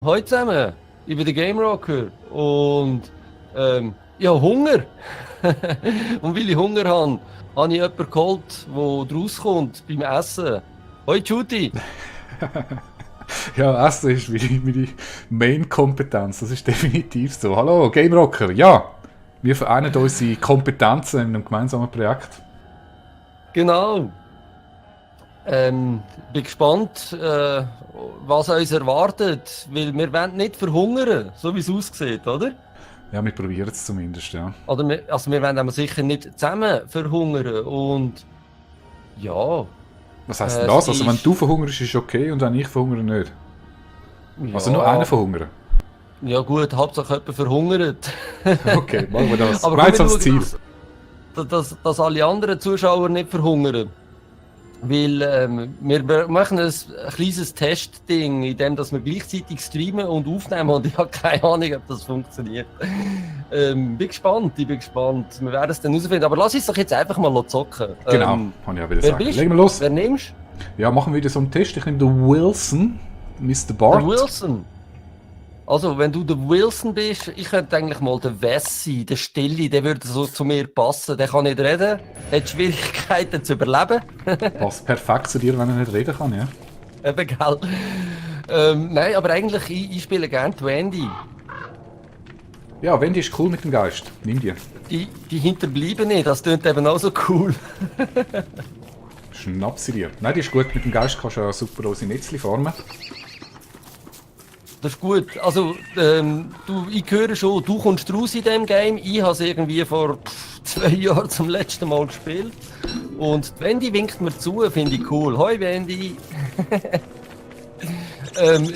Hallo zusammen, ich bin der Game Rocker und ich habe Hunger. Und weil ich Hunger habe, habe ich jemanden geholt, der rauskommt beim Essen. Hoi Judy! Ja, Essen ist meine Main-Kompetenz, das ist definitiv so. Hallo, Game Rocker, ja, wir vereinen unsere Kompetenzen in einem gemeinsamen Projekt. Genau. Bin gespannt, was uns erwartet, weil wir wollen nicht verhungern, so wie es aussieht, oder? Ja, wir probieren es zumindest, ja. Oder wir wollen aber sicher nicht zusammen verhungern und ja, Was heisst denn es das? Also wenn ist, du verhungerst, ist okay und wenn ich verhungere, nicht? Also nur einer ja, verhungern. ja gut, Hauptsache jemand verhungert. Okay, machen wir das. Aber komm, wir Gemeinsames schauen, Ziel. dass alle anderen Zuschauer nicht verhungern. Weil wir machen ein kleines Testding, in dem dass wir gleichzeitig streamen und aufnehmen und ich habe keine Ahnung, ob das funktioniert. Bin gespannt, ich bin gespannt. Wir werden es dann herausfinden. Aber lass uns doch jetzt einfach mal zocken. Genau, kann ich auch wieder Wer sagen. bist Legen wir du? los. Wer nimmst Ja, machen wir wieder so einen Test. Ich nehme den Wilson, Mr. du? Bart. Der Wilson. Also, wenn du der Wilson bist, ich könnte eigentlich mal der Wes sein, der Stille, der würde so zu mir passen. Der kann nicht reden, hat Schwierigkeiten zu überleben. Passt perfekt zu dir, wenn er nicht reden kann, ja. Eben, gell? Nein, aber eigentlich, ich spiele gerne die Wendy. Ja, Wendy ist cool mit dem Geist. Nimm die. Die Hinterbliebene, das klingt eben auch so cool. Schnapp sie dir. Nein, die ist gut. Mit dem Geist kannst du ja super unsere Netzli farmen. Das ist gut. Also, ich höre schon, du kommst raus in diesem Game. Ich habe es irgendwie vor 2 Jahren zum letzten Mal gespielt. Und die Wendy winkt mir zu, finde ich cool. Hoi Wendy!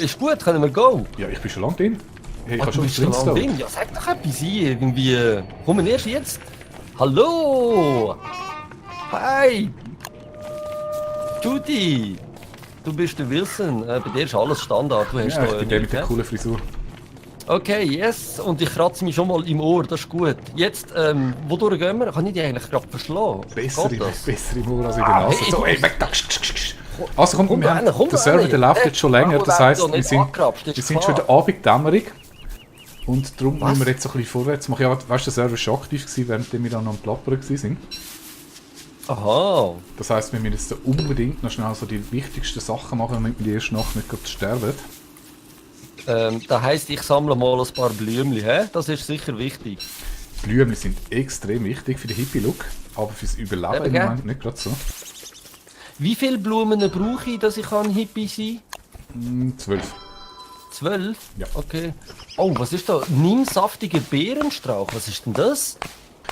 Ist gut, können wir go? Ja, ich bin schon lange drin. Hey, ich Ah, habe du schon bist schon Drinks am da. Ding. Ja, sag doch etwas ein, irgendwie. Kommen erst jetzt? Hallo! Hi! Judy! Du bist der Wilson. Bei dir ist alles Standard. Du hast Ja, ich da bin der mit nichts, der hä? coolen Frisur. Okay, yes. Und ich kratze mich schon mal im Ohr, das ist gut. Jetzt, wodurch gehen wir? Kann ich die eigentlich gerade verschlagen? Besser Geht das? im Ohr als in der Nase. hey, So, du- ey, weg da. Also komm, Komm wir da haben, rein, komm der da Server rein. der läuft Hey, jetzt schon länger. warum Das werden heisst, wir nicht angekrapscht? Das wir ist sind schon in klar. der Abenddämmerung. Und darum Was? müssen wir jetzt so ein bisschen vorwärts machen. Ja, weißt du, der Server war schon aktiv gewesen, während wir dann noch am Plappern waren. Aha. Das heisst, wir müssen jetzt da unbedingt noch schnell so die wichtigsten Sachen machen, damit wir die erste Nacht nicht gerade sterben. Das heisst, ich sammle mal ein paar Blümchen, hä? Das ist sicher wichtig. Blümchen sind extrem wichtig für den Hippie-Look, aber fürs Überleben Eben, im gell? Moment nicht gerade so. Wie viele Blumen brauche ich, dass ich ein Hippie sein kann? 12. 12? Ja. Okay. Oh, was ist da? Nimm saftiger Beerenstrauch. Was ist denn das?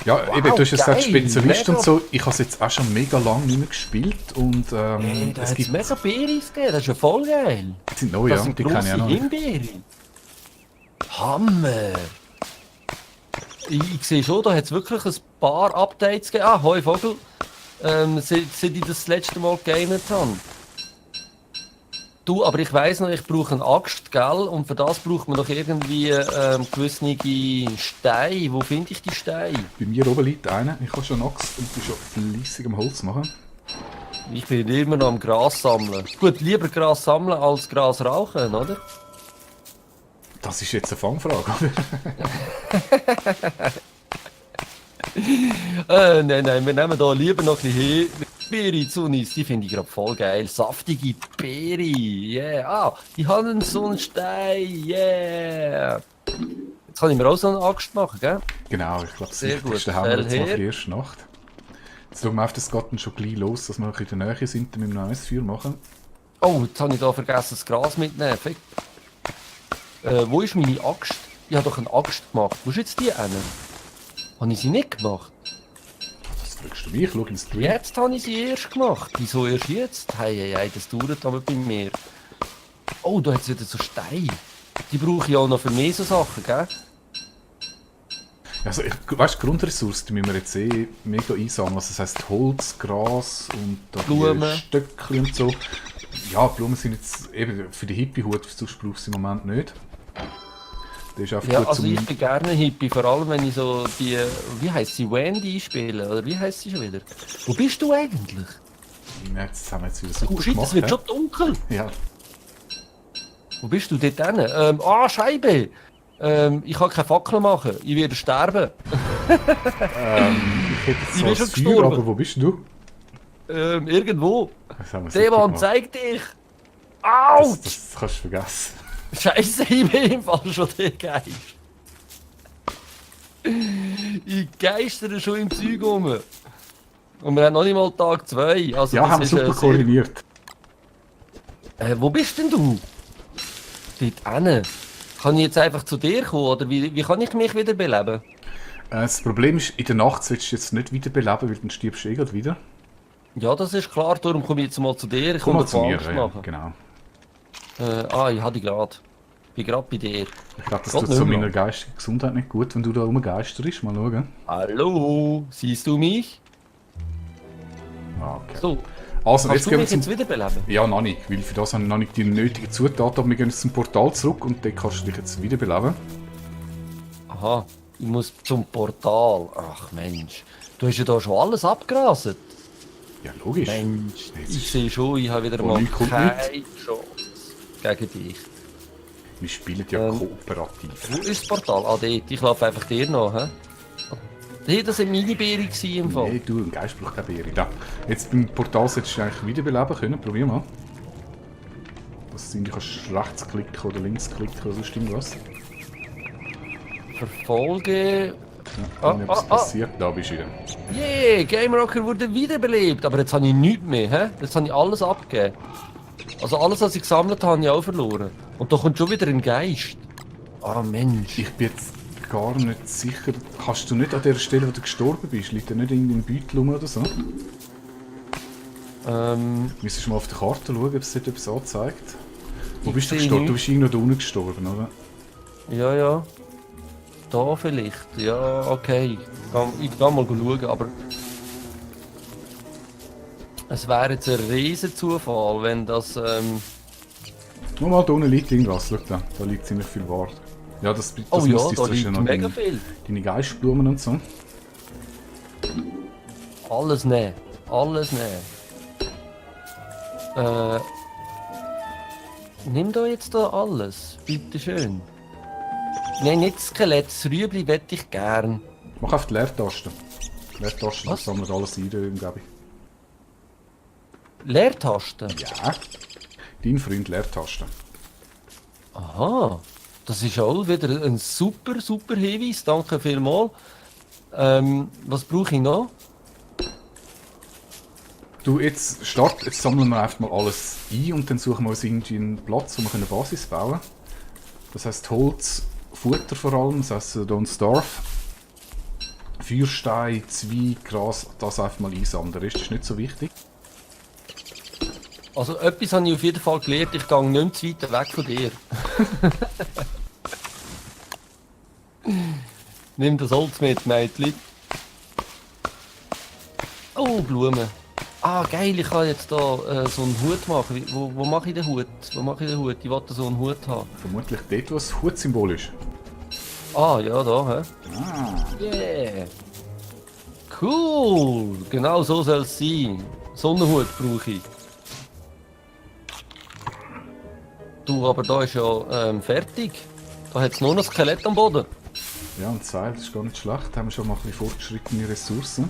Ja, Wow, eben, du hast gesagt, geil, Spezialist mega. und so. Ich habe es jetzt auch schon mega lange nicht mehr gespielt und Da es hat es gibt... mega Beeren gegeben. Das ist ja voll geil. Die sind neu, Das ja, sind die kenne ich grosse auch noch nicht. Himbeeren. Hammer. Ich sehe schon, da hat es wirklich ein paar Updates gegeben. Ah, hoi Vogel. Seit ich das letzte Mal gegamet habe. Du, aber ich weiss noch, ich brauche eine Axt, gell? Und für das braucht man doch irgendwie gewisse Steine. Wo finde ich die Steine? Bei mir oben liegt einer, ich habe schon einen Axt und bin schon fleissig am Holz machen. Ich bin immer noch am Gras sammeln. Gut, lieber Gras sammeln als Gras rauchen, oder? Das ist jetzt eine Fangfrage, oder? Nein, wir nehmen da lieber noch ein bisschen Beere zu uns. Die finde ich gerade voll geil. Saftige Beere, yeah. Ah, die haben so einen Stein, yeah. Jetzt kann ich mir auch so eine Axt machen, gell? Genau, ich glaube, das Sehr Wichtigste gut. haben wir jetzt mal Fell für die her. erste Nacht. Jetzt schauen wir auf das Garten schon gleich los, dass wir noch in der Nähe sind, damit wir noch ein Feuer machen. Oh, jetzt habe ich da vergessen, das Gras mitnehmen. Fick. Wo ist meine Axt? Ich habe doch eine Axt gemacht. Wo ist jetzt die hin? Habe ich sie nicht gemacht? Das fragst du mich, schau ins Stream. Jetzt habe ich sie erst gemacht. Wieso erst jetzt? Hey, das dauert aber bei mir. Oh, da hat es wieder so Steine. Die brauche ich auch noch für mehr so Sachen, gell? Also, weißt du, Grundressourcen die müssen wir jetzt mega einsammeln. Also, das heisst Holz, Gras und da die Blumen. Stöckchen und so. Ja, Blumen sind jetzt eben für die Hippie-Hut, sonst brauchst du im Moment nicht. Der ist einfach Ja, gut also zum... ich bin gerne Hippie, vor allem wenn ich so die, wie heisst sie, Wendy spiele, oder wie heisst sie schon wieder? Wo bist du eigentlich? Ja, jetzt haben wir jetzt wieder super Oh shit, gemacht. es wird hä? schon dunkel. Ja. Wo bist du dort hin? Scheibe! Ich kann keine Fackel machen, ich werde sterben. Ich hätte Ich zwar bin schon das Feuer, gestorben. aber wo bist du? Irgendwo. Das haben wir sicher Devan, gemacht. zeig dich! Das, Autsch! das kannst du vergessen. Scheiße, ich bin im Fall schon der Geist. Ich geistere schon im Zeug rum. Und wir haben noch nicht mal Tag 2. Also Ja, das haben wir ist, super sehr- koordiniert. Wo bist denn du? Dort hinten. Kann ich jetzt einfach zu dir kommen, oder wie kann ich mich wiederbeleben? Das Problem ist, in der Nacht solltest du jetzt nicht wiederbeleben, weil dann stirbst du eh gleich wieder. Ja, das ist klar, darum komme ich jetzt mal zu dir. Ich Komm komme mal zu mir, Angst ja, machen. genau. Ich habe dich gerade. Ich bin gerade bei dir. Ich glaube, das Geht tut nicht so mehr. meiner geistigen Gesundheit nicht gut, wenn du da rumgeisterst. Mal schauen. Hallo, siehst du mich? Ah, okay. So, Also, kannst jetzt du gehen wir mich zum... jetzt wiederbeleben? Ja, noch nicht, weil für das habe ich noch nicht die nötigen Zutaten, aber wir gehen jetzt zum Portal zurück und dort kannst du dich jetzt wiederbeleben. Aha, ich muss zum Portal. Ach Mensch, du hast ja da schon alles abgerastet. Ja, logisch. Mensch, Jetzt ich ist- sehe schon, ich habe wieder Von mal nichts kommt keine Chance gegen dich. Wir spielen ja Ähm, kooperativ. Wo ist das Portal? Ah, dort. Ich laufe einfach dir nach, hä? Hey, das waren meine Beeren im Fall. Nee, du, ein Geist braucht keine Beere. Da. Jetzt beim Portal solltest du eigentlich wiederbeleben können. Probier mal. Dass du irgendwie kannst rechts klicken oder links klicken oder sonst irgendwas. Verfolge. Ja, Ah, wenn etwas ah, ah. passiert, da bist du wieder. Yeah, Game Rocker wurde wiederbelebt. Aber jetzt habe ich nichts mehr, hä? Jetzt habe ich alles abgegeben. Also alles, was ich gesammelt habe, habe ich auch verloren. Und da kommt schon wieder ein Geist. Ah, Mensch. Ich bin jetzt gar nicht sicher. Kannst du nicht an der Stelle, wo du gestorben bist, liegt da nicht irgendwie ein Beutel rum oder so? Müsstest du mal auf der Karte schauen, ob es dort etwas anzeigt. Wo Ich bist du sehe gestorben? Du nichts. bist irgendwo da unten gestorben, oder? Ja, ja. Da vielleicht. Ja, okay. Ich kann mal schauen, aber... Es wäre jetzt ein riesen Zufall, wenn das... Nur mal, da unten liegt irgendwas. Schau da, da liegt ziemlich viel Wart. Ja, das Oh ja, müsste da jetzt liegt noch mega deine, viel. deine Geistblumen und so. Alles nehmen. Alles nehmen. Nimm da jetzt da alles. Bitte schön. Nein, nicht das Skelett. Das Rüebli hätte ich gern. Mach auf die Leertaste. Leertaste, das Was? sammelt alles ein, glaube ich. Leertaste. Ja. Dein Freund Leertaste. Aha. Das ist auch wieder ein super, super Hinweis. Danke vielmals. Was brauche ich noch? Du, jetzt sammeln wir einfach mal alles ein und dann suchen wir uns irgendwie einen Platz, wo wir eine Basis bauen können. Das heisst Holz, Futter vor allem, das heisst Don't Starve. Feuerstein, Zweig, Gras, das einfach mal einsammeln. Der Rest ist nicht so wichtig. Also etwas habe ich auf jeden Fall gelernt. Ich gehe nicht mehr zu weit weg von dir. Nimm das Holz mit, Mädchen. Oh, Blumen. Ah, geil, ich kann jetzt da so einen Hut machen. Wo mache ich den Hut? Wo mache ich den Hut? Ich wollte so einen Hut haben. Vermutlich dort, wo das Hutsymbol ist. Ah, ja, da, hä? Ah, Yeah. Cool. Genau so soll es sein. So einen Hut brauche ich. Du, aber da ist ja fertig. Da hat es nur noch Skelett am Boden. ja, und Seil, das ist gar nicht schlecht. Da haben wir schon mal ein bisschen fortgeschrittene Ressourcen.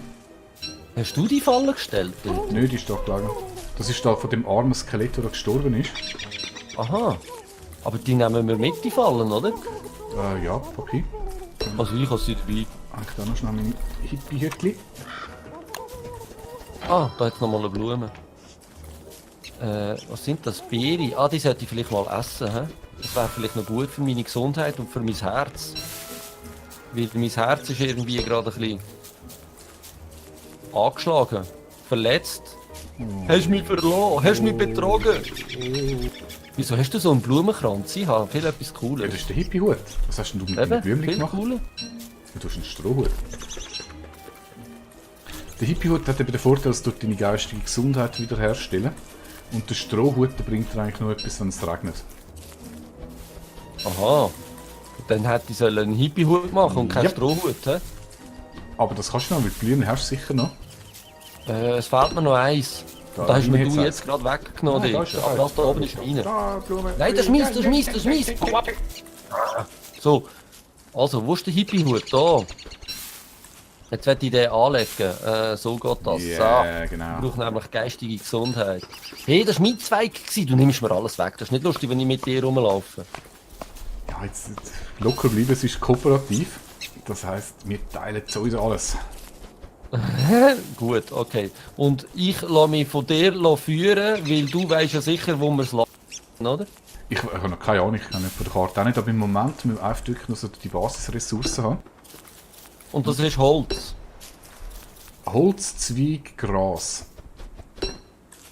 Hast du die Falle gestellt? Nö, die ist da gelegen. Das ist da von dem armen Skelett, der da gestorben ist. Aha. Aber die nehmen wir mit, die Fallen, oder? Ja, okay. Also ich habe sie dabei. Ich da noch schnell meine Hippie-Hütchen. Ah, da hat es nochmal eine Blume. Was sind das? Beeren? Ah, die sollte ich vielleicht mal essen. He? Das wäre vielleicht noch gut für meine Gesundheit und für mein Herz. Weil mein Herz ist irgendwie gerade ein bisschen angeschlagen. Verletzt. Hast du mich verloren? Hast du mich betrogen? Wieso hast du so einen Blumenkranz? Ich habe viel etwas Ja, Cooles. das ist der Hippie-Hut. Was hast denn du mit dem Eben, Blümchen viel gemacht? cooler. Du hast einen Strohhut. Der Hippie-Hut hat eben den Vorteil, dass du deine geistige Gesundheit wiederherstellen. Und der Strohhut der bringt dir eigentlich nur etwas, wenn es regnet. Aha. Dann hätte ich einen Hippie-Hut machen und keinen Ja. Strohhut. He? Aber das kannst du noch, weil Blümen hast du sicher noch. Es fehlt mir noch eins. Da hast mir Deine du hat's jetzt gerade weggenommen. Ah, da dort. ist er. Aber das da oben ist rein. Da, Blume. Nein, das ist mies. So, also, wo ist der Hippie-Hut? Da. Jetzt werde ich den anlegen. So geht das. Ja, So. genau. Ich brauche nämlich geistige Gesundheit. Hey, das war mein Zweig. Du nimmst mir alles weg. Das ist nicht lustig, wenn ich mit dir rumlaufe. Ja, jetzt locker bleiben, es ist kooperativ. Das heisst, wir teilen sowieso alles. Gut, okay. Und ich lasse mich von dir führen, weil du weißt ja sicher, wo wir es lassen, oder? Ich habe noch keine Ahnung, ich kann nicht von der Karte auch nicht, aber im Moment müssen wir einfach wirklich nur so die Basisressourcen haben. Und das ist Holz. Holz, Zweig, Gras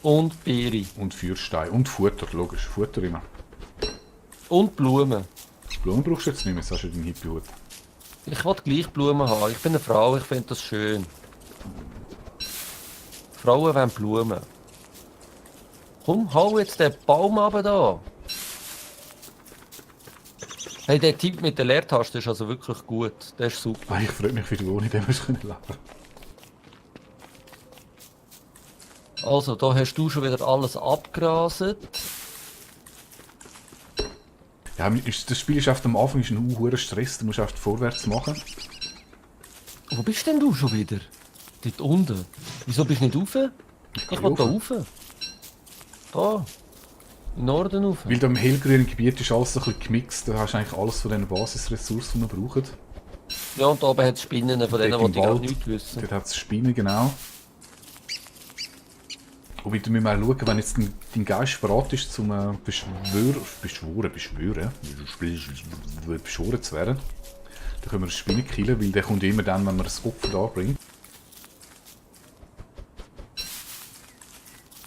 Und Beere. und Feuerstein und Futter, logisch, Futter immer. Und Blumen. Blumen brauchst du jetzt nicht mehr, sagst du deinen Hippie-Hut. Ich will gleich Blumen haben. Ich bin eine Frau, ich finde das schön. Frauen wollen Blumen. Komm, hau jetzt den Baum runter da. Hey, der Typ mit der Leertaste ist also wirklich gut. Der ist super. Ich freue mich, wie du ohne dem leben können. Also, da hast du schon wieder alles abgraset. Ja, das Spiel ist auf dem Anfang ist ein hoher Stress, du musst einfach vorwärts machen. Wo bist denn du schon wieder? Dort unten. Wieso bist du nicht rauf? Ich will da rauf. Da. Im Norden rauf. Weil da im hellgrünen Gebiet ist alles so ein bisschen gemixt, da hast du eigentlich alles von den Basisressourcen, die wir brauchen. Ja, und da oben hat es Spinnen, von denen Dort wollte im ich gar Wald, nichts wissen. Dort hat es Spinnen, genau. Wobei du musst mal schauen, wenn jetzt dein Geist bereit ist, zum beschworen zu werden, dann können wir eine Spinne killen, weil der kommt immer dann, wenn man das Opfer da bringt.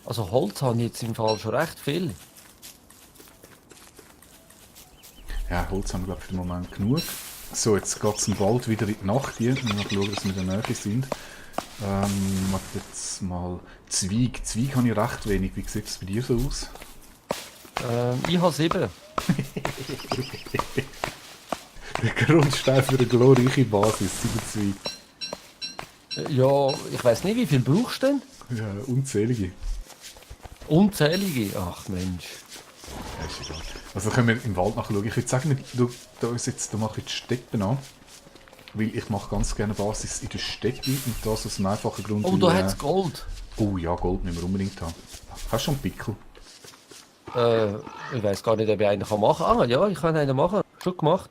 Also Holz habe ich jetzt im Fall schon recht viel. Ja, Holz haben wir glaube ich für den Moment genug. So, jetzt geht es im Wald wieder in die Nacht hier. Wir müssen schauen, dass wir in der Nähe sind. Warte jetzt mal. Zweig. Zweig habe ich recht wenig. Wie sieht es bei dir so aus? Ich habe 7. Der Grundstein für eine glorreiche Basis, 7 Zweig. Ja, ich weiß nicht, wie viel brauchst du denn? Ja, unzählige. Unzählige? Ach Mensch. Ja, ist egal. Also können wir im Wald nachschauen. Ich würde sagen, da mache ich die Steppen an. Weil ich mache ganz gerne Basis in der Steppe und das aus einem einfachen Grund. Oh, da hat es Gold. Oh ja, Gold müssen wir unbedingt haben. Hast du schon einen Pickel? Ich weiß gar nicht, ob ich einen machen kann. Ah, ja, ich kann einen machen. Schon gemacht.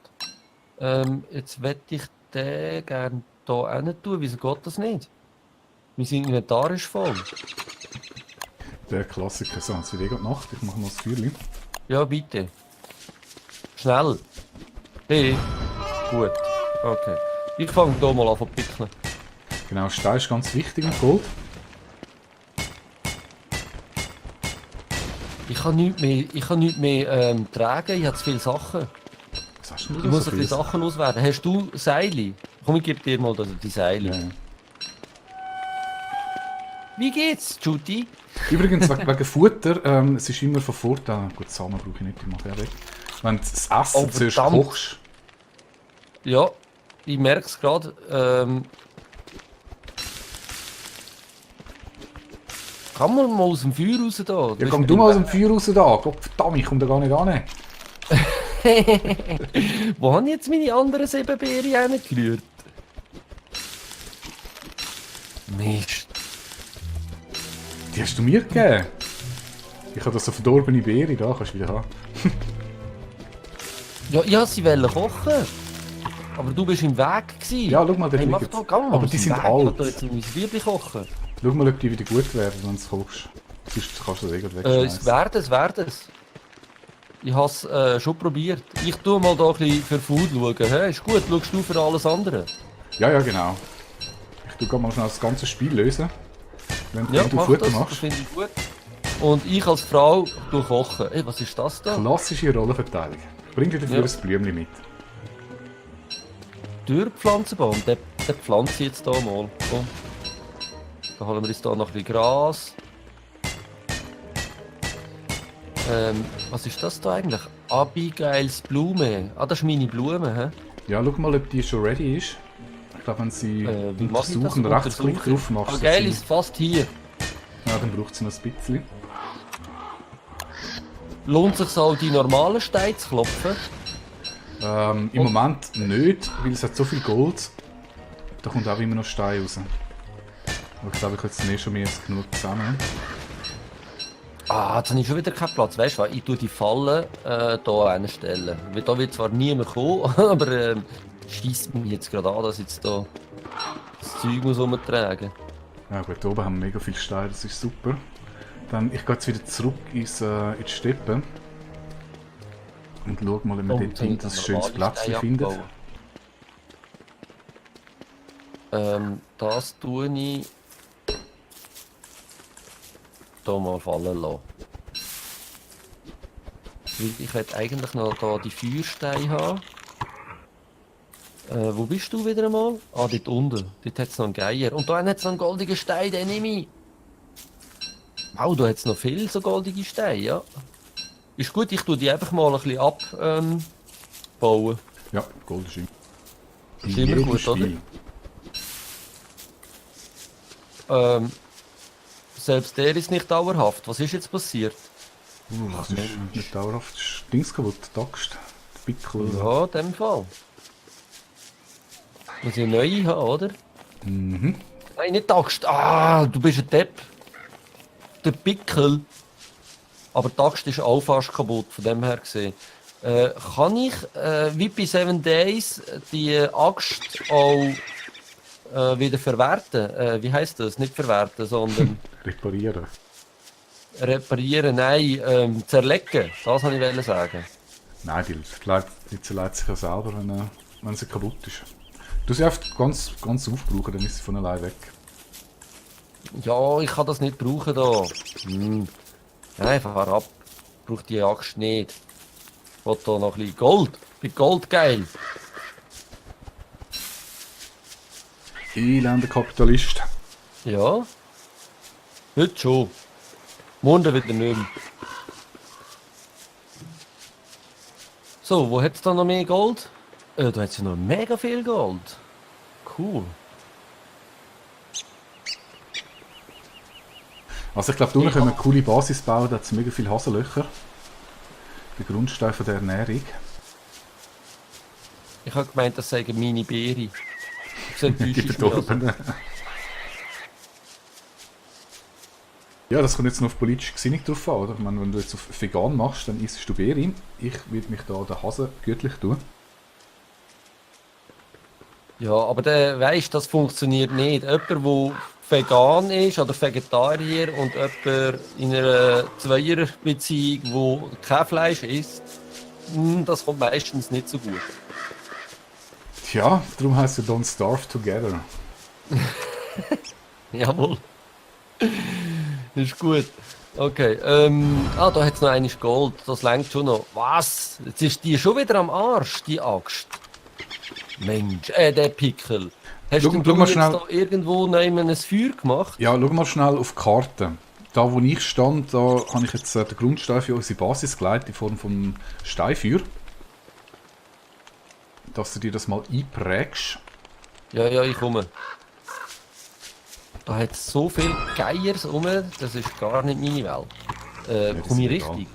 Jetzt wette ich den gerne hier hin tun. Wieso geht das nicht? Mein Inventar ist voll. Der Klassiker. So, jetzt wird gerade Nacht. Ich mache mal das Feuerchen. Ja, bitte. Schnell. Hey. Gut. Okay. Ich fange hier mal an zu pickeln. Genau, Stein ist ganz wichtig und Gold. Ich kann nichts mehr tragen. Ich habe zu viele Sachen. Was hast du Ich denn muss so ein bisschen viel? Sachen loswerden. Hast du Seile? Komm, ich gebe dir mal die Seile. Ja, ja. Wie geht's, Judy? Übrigens, wegen Futter, es ist immer von Vorteil. Gut, Samen brauche ich nicht, die mache ich auch weg. Wenn du das Essen Oh, zuerst verdammt. kochst. Ja, ich merke es gerade. Kann man mal aus dem Feuer raus da? Ja, komm du mal aus dem Feuer raus da. Gott verdammt, ich komme da gar nicht an. Wo haben jetzt meine anderen 7 Beeren reingerührt? Mist. Die hast du mir gegeben. Ich habe da so verdorbene Beere, da kannst du wieder haben. Ja, ich wollte sie kochen. Aber du bist im Weg gewesen. Ja, schau mal, der Hey, mach liegt. doch, geh mal Aber aus die dem sind Weg. alt. Ich will jetzt mein Rüebli kochen. Schau mal, ob die wieder gut werden, wenn du es kochst. Sonst kannst du das eh gleich Es wegschmeißen. wird es. Ich habe es schon probiert. Ich tue mal da ein bisschen für Food schauen. Hey, ist gut, schaust du für alles andere? Ja, ja, genau. Ich tue mal schnell das ganze Spiel lösen. Wenn Ja, du mach Futter das, das machst. finde ich gut. Und ich als Frau tue kochen. Hey, was ist das da? Klassische Rollenverteilung. Bring dir dafür Ja. ein Blümchen mit. Dürrpflanzenbaum, den pflanze ich jetzt hier mal. So. Dann holen wir uns hier noch ein bisschen Gras. Was ist das da eigentlich? Abigails Blume. Ah, das ist meine Blume, hä? Ja, schau mal, ob die schon ready ist. Ich glaube, wenn sie Wie mache ich das? untersuchen, Rechtsklick drauf machst. Ah, geil, ist fast hier. Ja, dann braucht es noch ein bisschen. Lohnt sich auch die normalen Steine zu klopfen? Im Moment nicht, weil es hat so viel Gold. Da kommt auch immer noch Stein raus. Aber ich glaube, ich habe jetzt schon mehr als genug zusammen. Ah, jetzt habe ich schon wieder keinen Platz. Weißt du was? Ich tue die Fallen hier hinstellen. Weil da wird zwar niemand kommen, aber schießt mich jetzt gerade an, dass ich jetzt hier das Zeug muss umtragen. Ja gut, da oben haben wir mega viel Stein, das ist super. Dann, ich gehe jetzt wieder zurück in die Steppe. Und schau mal, ob wir dort hinten ein schönes Plätzchen finden. Das tue ich hier mal fallen lassen. Weil ich will eigentlich noch da die Feuersteine haben. Wo bist du wieder einmal? Ah, dort unten. Dort hat es noch einen Geier. Und da hat es noch einen goldigen Stein, den nehme ich. Wow, da hat es noch viel so goldige Steine, ja. Ist gut, ich tue die einfach mal ein bisschen abbauen. Ja, Gold ist Ist immer gut, oder? Selbst der ist nicht dauerhaft. Was ist jetzt passiert? Das ist nicht dauerhaft. Das ist Dings kaputt, die Axt, die Pickel. Ja, in dem Fall. Muss ich eine neue haben, oder? Mhm. Nein, nicht die Axt. Ah, du bist ein Depp. Der Pickel. Aber die Axt ist auch fast kaputt, von dem her gesehen. Kann ich, wie bei 7 Days, die Axt auch wieder verwerten? Wie heisst das? Nicht verwerten, sondern... Reparieren. Reparieren, nein, zerlegen. Das wollte ich sagen. Nein, die zerlegt sich ja selber, wenn sie kaputt ist. Du sie einfach ganz aufbrauchen, dann ist sie von allein weg. Ja, ich kann das nicht brauchen da. Nein, fahr ab. Ich brauche die Axt nicht. Ich will da noch ein bisschen Gold. Ich bin Gold geil. Elender Kapitalist. Ja. Heute schon. Morgen wieder nicht mehr. So, wo hat es da noch mehr Gold? Da hat es ja noch mega viel Gold. Cool. Also ich glaube, da unten können wir eine coole Basis bauen, da hat es mega viele Hasenlöcher. Der Grundstein von der Ernährung. Ich habe gemeint, das sagen meine Beere. Das enttäuscht Die mich also. verdorben. Ja, das kommt jetzt noch auf politische Gesinnung drauf an, oder? Ich meine, wenn du jetzt auf vegan machst, dann isst du Beere. Ich würde mich da den Hasen gütlich tun. Ja, aber der weisst, das funktioniert nicht. Jemand, der vegan ist oder Vegetarier und jemand in einer Zweierbeziehung, der kein Fleisch isst, das kommt meistens nicht so gut. Tja, darum heisst es Don't Starve Together. Jawohl. Ist gut. Okay, da hat es noch eines Gold. Das längt schon noch. Was? Jetzt ist die schon wieder am Arsch, die Axt. Mensch, der Pickel. Hast du mal jetzt schnell da irgendwo neben ein Feuer gemacht? Ja, schau mal schnell auf die Karte. Da, wo ich stand, da habe ich jetzt den Grundstein für unsere Basis gelegt in Form von Steinfeuer. Dass du dir das mal einprägst. Ja, ich komme. Da hat es so viel Geiers rum, das ist gar nicht meine Welt. das Komme ich ist egal. richtig?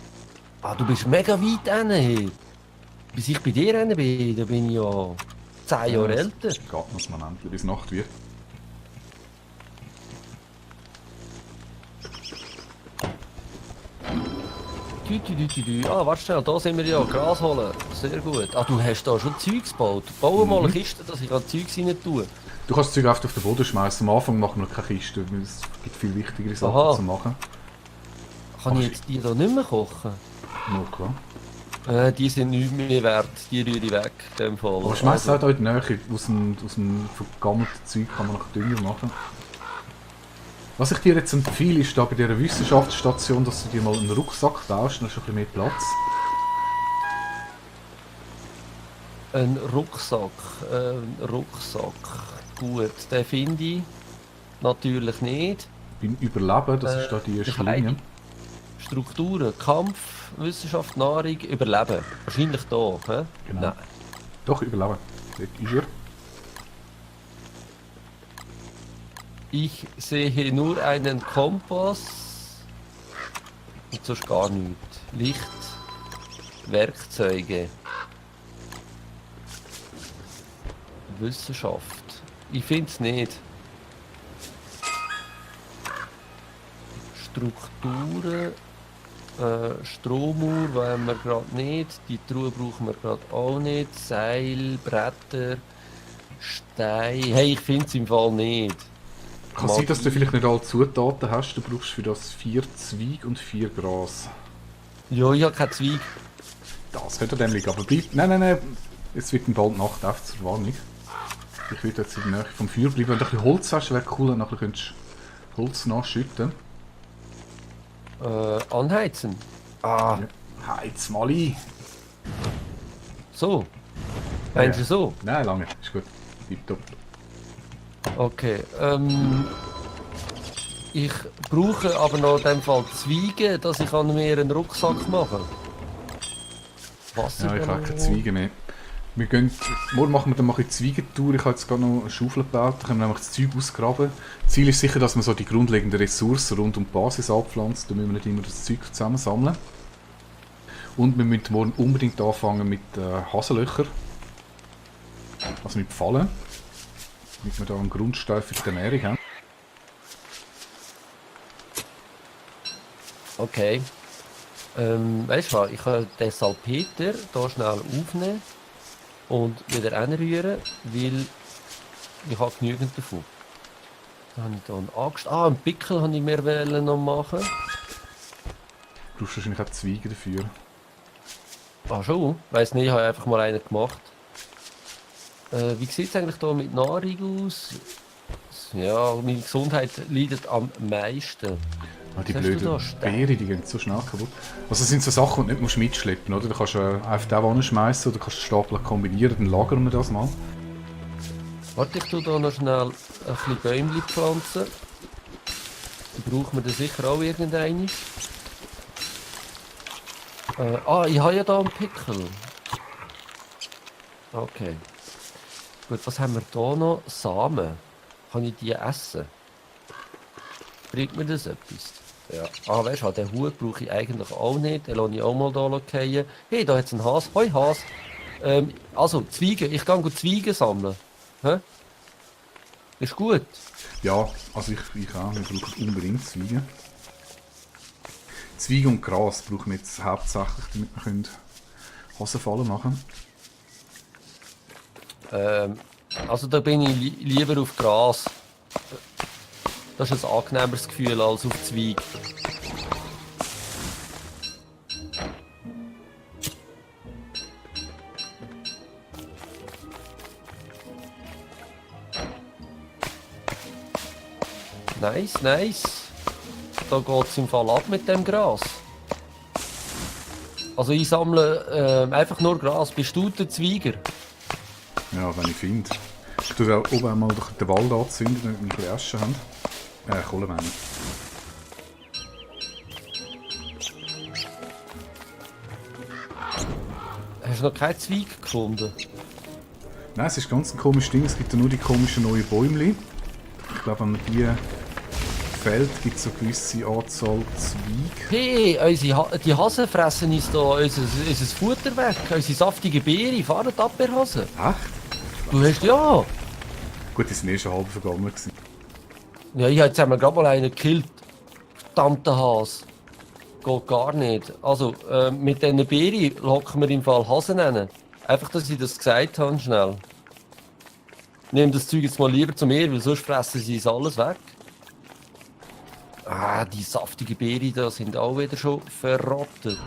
Ah, du bist mega weit hin. Hey. Bis ich bei dir hin bin, da bin ich ja 10 Jahre älter. Geht noch ein Moment, bis Nacht wird. Ah, warte schnell, da sind wir ja. Gras holen. Sehr gut. Ah, du hast da schon Zeugs gebaut. Bau mal eine Kiste, dass ich Zeugs rein tue. Du kannst das Zeug einfach auf den Boden schmeißen. Am Anfang machen wir keine Kiste, weil es gibt viel wichtigere Sachen Aha. zu machen. Kann ich jetzt die da nicht mehr kochen? Nur klar. Die sind nicht mehr wert. Die rühre ich weg. In dem Fall. Aber schmeiß halt auch in die Nähe. Aus dem vergammelten Zeug kann man noch Dünger machen. Was ich dir jetzt empfehle, ist da bei dieser Wissenschaftsstation, dass du dir mal einen Rucksack baust, dann hast du ein bisschen mehr Platz. Ein Rucksack. Gut, den finde ich natürlich nicht. Beim Überleben, das ist da die erste Linie. Strukturen, Kampf, Wissenschaft, Nahrung, Überleben. Wahrscheinlich da, hä? Genau. Nein. Doch, Überleben. Dort ist er. Ich sehe nur einen Kompass und sonst gar nichts. Licht, Werkzeuge, Wissenschaft. Ich finde es nicht. Strukturen, Stromuhr wollen wir gerade nicht. Die Truhe brauchen wir gerade auch nicht. Seil, Bretter, Stein. Hey, ich finde es im Fall nicht. Kann sein, dass du vielleicht nicht alle Zutaten hast. Du brauchst für das 4 Zweige und 4 Gras. Ja, ich habe keinen Zweig. Das könnte dem liegen, aber bleib... Nein. Es wird bald Nacht, einfach zur Warnung. Ich würde jetzt in der Nähe vom Feuer bleiben. Wenn du ein bisschen Holz hast, wäre cool, dann nachher könntest du Holz nachschütten. Anheizen. Ah, Ja. Heiz mal ein. so. Meinst du so? Nein, lange. Ist gut. Tipptopp. Okay. Ich brauche aber noch in dem Fall Zweige, dass ich an mir einen Rucksack machen kann. Ja, ich habe keine Zweige mehr. Wir gehen, morgen machen wir dann mal eine Zweigentour. Ich habe jetzt gerade noch eine Schaufel gebaut, da können wir nämlich das Zeug ausgraben. Ziel ist sicher, dass man so die grundlegenden Ressourcen rund um die Basis abpflanzt. Da müssen wir nicht immer das Zeug zusammensammeln. Und wir müssen morgen unbedingt anfangen mit Hasenlöchern. Also mit Pfahlen. Damit wir da einen Grundstein für die Ernährung haben. Okay. Weißt du was, ich kann den Salpeter hier schnell aufnehmen und wieder anrühren, weil ich habe genügend davon. Dann habe ich hier einen Axt. Ah, einen Pickel wollte ich mir noch machen. Du brauchst wahrscheinlich auch Zweige dafür. Ah schon? Weiss nicht, ich habe einfach mal einen gemacht. Wie sieht es eigentlich hier mit Nahrung aus? Ja, meine Gesundheit leidet am meisten. Ah, die Was hast du blöden da stehen? Beeren, die gehen so schnell kaputt. Also das sind so Sachen, die du nicht musst mitschleppen musst, oder? Du kannst einfach den hinschmeißen oder kannst den Stapel kombinieren, dann lagern wir das mal. Warte, ich tue hier noch schnell ein bisschen Bäumchen pflanzen. Die brauchen wir dann sicher auch irgendeine. Ich habe ja hier einen Pickel. Okay. Gut, was haben wir hier noch? Samen. Kann ich die essen? Bringt mir das etwas? Ja. Ah, weißt du, den Hut brauche ich eigentlich auch nicht. Den lasse ich auch mal hier fallen. Hey, da hat es einen Has. Hoi, Has. Also, Zweige. Ich gehe Zweige sammeln. Hä? Ist gut. Ja, also ich auch. Wir brauchen unbedingt Zweige. Zweige und Gras brauchen wir jetzt hauptsächlich, damit wir können Hasenfallen machen können. Also da bin ich lieber auf Gras. Das ist ein angenehmeres Gefühl als auf Zweig. Nice, nice. Da geht es im Fall ab mit dem Gras. Also ich sammle einfach nur Gras. Bist du der Zweiger? Ja, wenn ich finde. Ich tue da oben einmal durch den Wald anzünden, damit wir ein bisschen Asche haben. Kohle meine ich. Hast du noch keinen Zweig gefunden? Nein, es ist ganz ein komisches Ding. Es gibt ja nur die komischen neuen Bäumchen. Ich glaube, wenn man die fällt, gibt es so eine gewisse Anzahl Zweige. Hey, die Hasen fressen uns da unser Futter weg. Unsere saftige Beere. Fahren ab, ihr Hasen. Echt? Du hast ja. Gut, die sind eh schon halb vergangen gewesen. Ja, jetzt haben wir gerade mal einen gekillt. Verdammter Has. Geht gar nicht. Also, mit diesen Beeren locken wir im Fall Hasen nennen. Einfach, dass ich das gesagt habe, schnell. Nimm das Zeug jetzt mal lieber zu mir, weil sonst fressen sie es alles weg. Ah, die saftigen Beeren da sind auch wieder schon verrottet.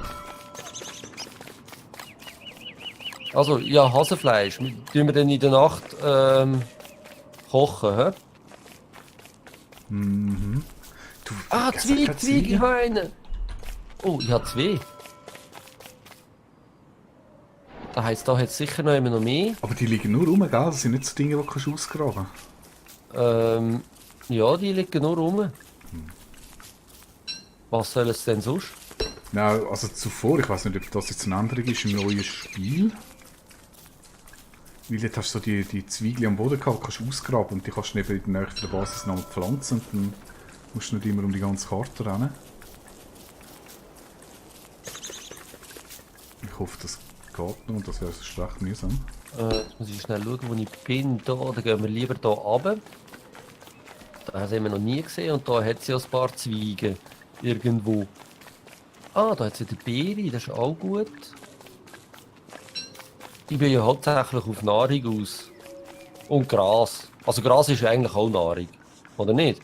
Also, ja, Hasenfleisch. Tun wir dann in der Nacht kochen, hä? Mhm. Du, Ah, Zweig, ich habe einen. Oh, ich habe zwei. Das heisst, da hat es sicher noch immer noch mehr. Aber die liegen nur rum, gell? Das sind nicht so Dinge, die kannst du ausgraben. Ja, die liegen nur rum. Was soll es denn sonst? Nein, also zuvor, ich weiß nicht, ob das jetzt eine Änderung ist im neuen Spiel. Weil jetzt hast du so die Zwiebeln am Boden gehabt, kannst du ausgraben und die kannst du neben in der Nähe von der Basis noch pflanzen und dann musst du nicht immer um die ganze Karte rennen. Ich hoffe, das geht noch und das wäre so recht mühsam. Jetzt muss ich schnell schauen, wo ich bin. Da, dann gehen wir lieber hier runter. Da haben wir noch nie gesehen und da hat es ja ein paar Zweige. Irgendwo. Ah, da hat es wieder Beere, das ist auch gut. Ich bin ja hauptsächlich auf Nahrung aus. Und Gras. Also Gras ist ja eigentlich auch Nahrung. Oder nicht?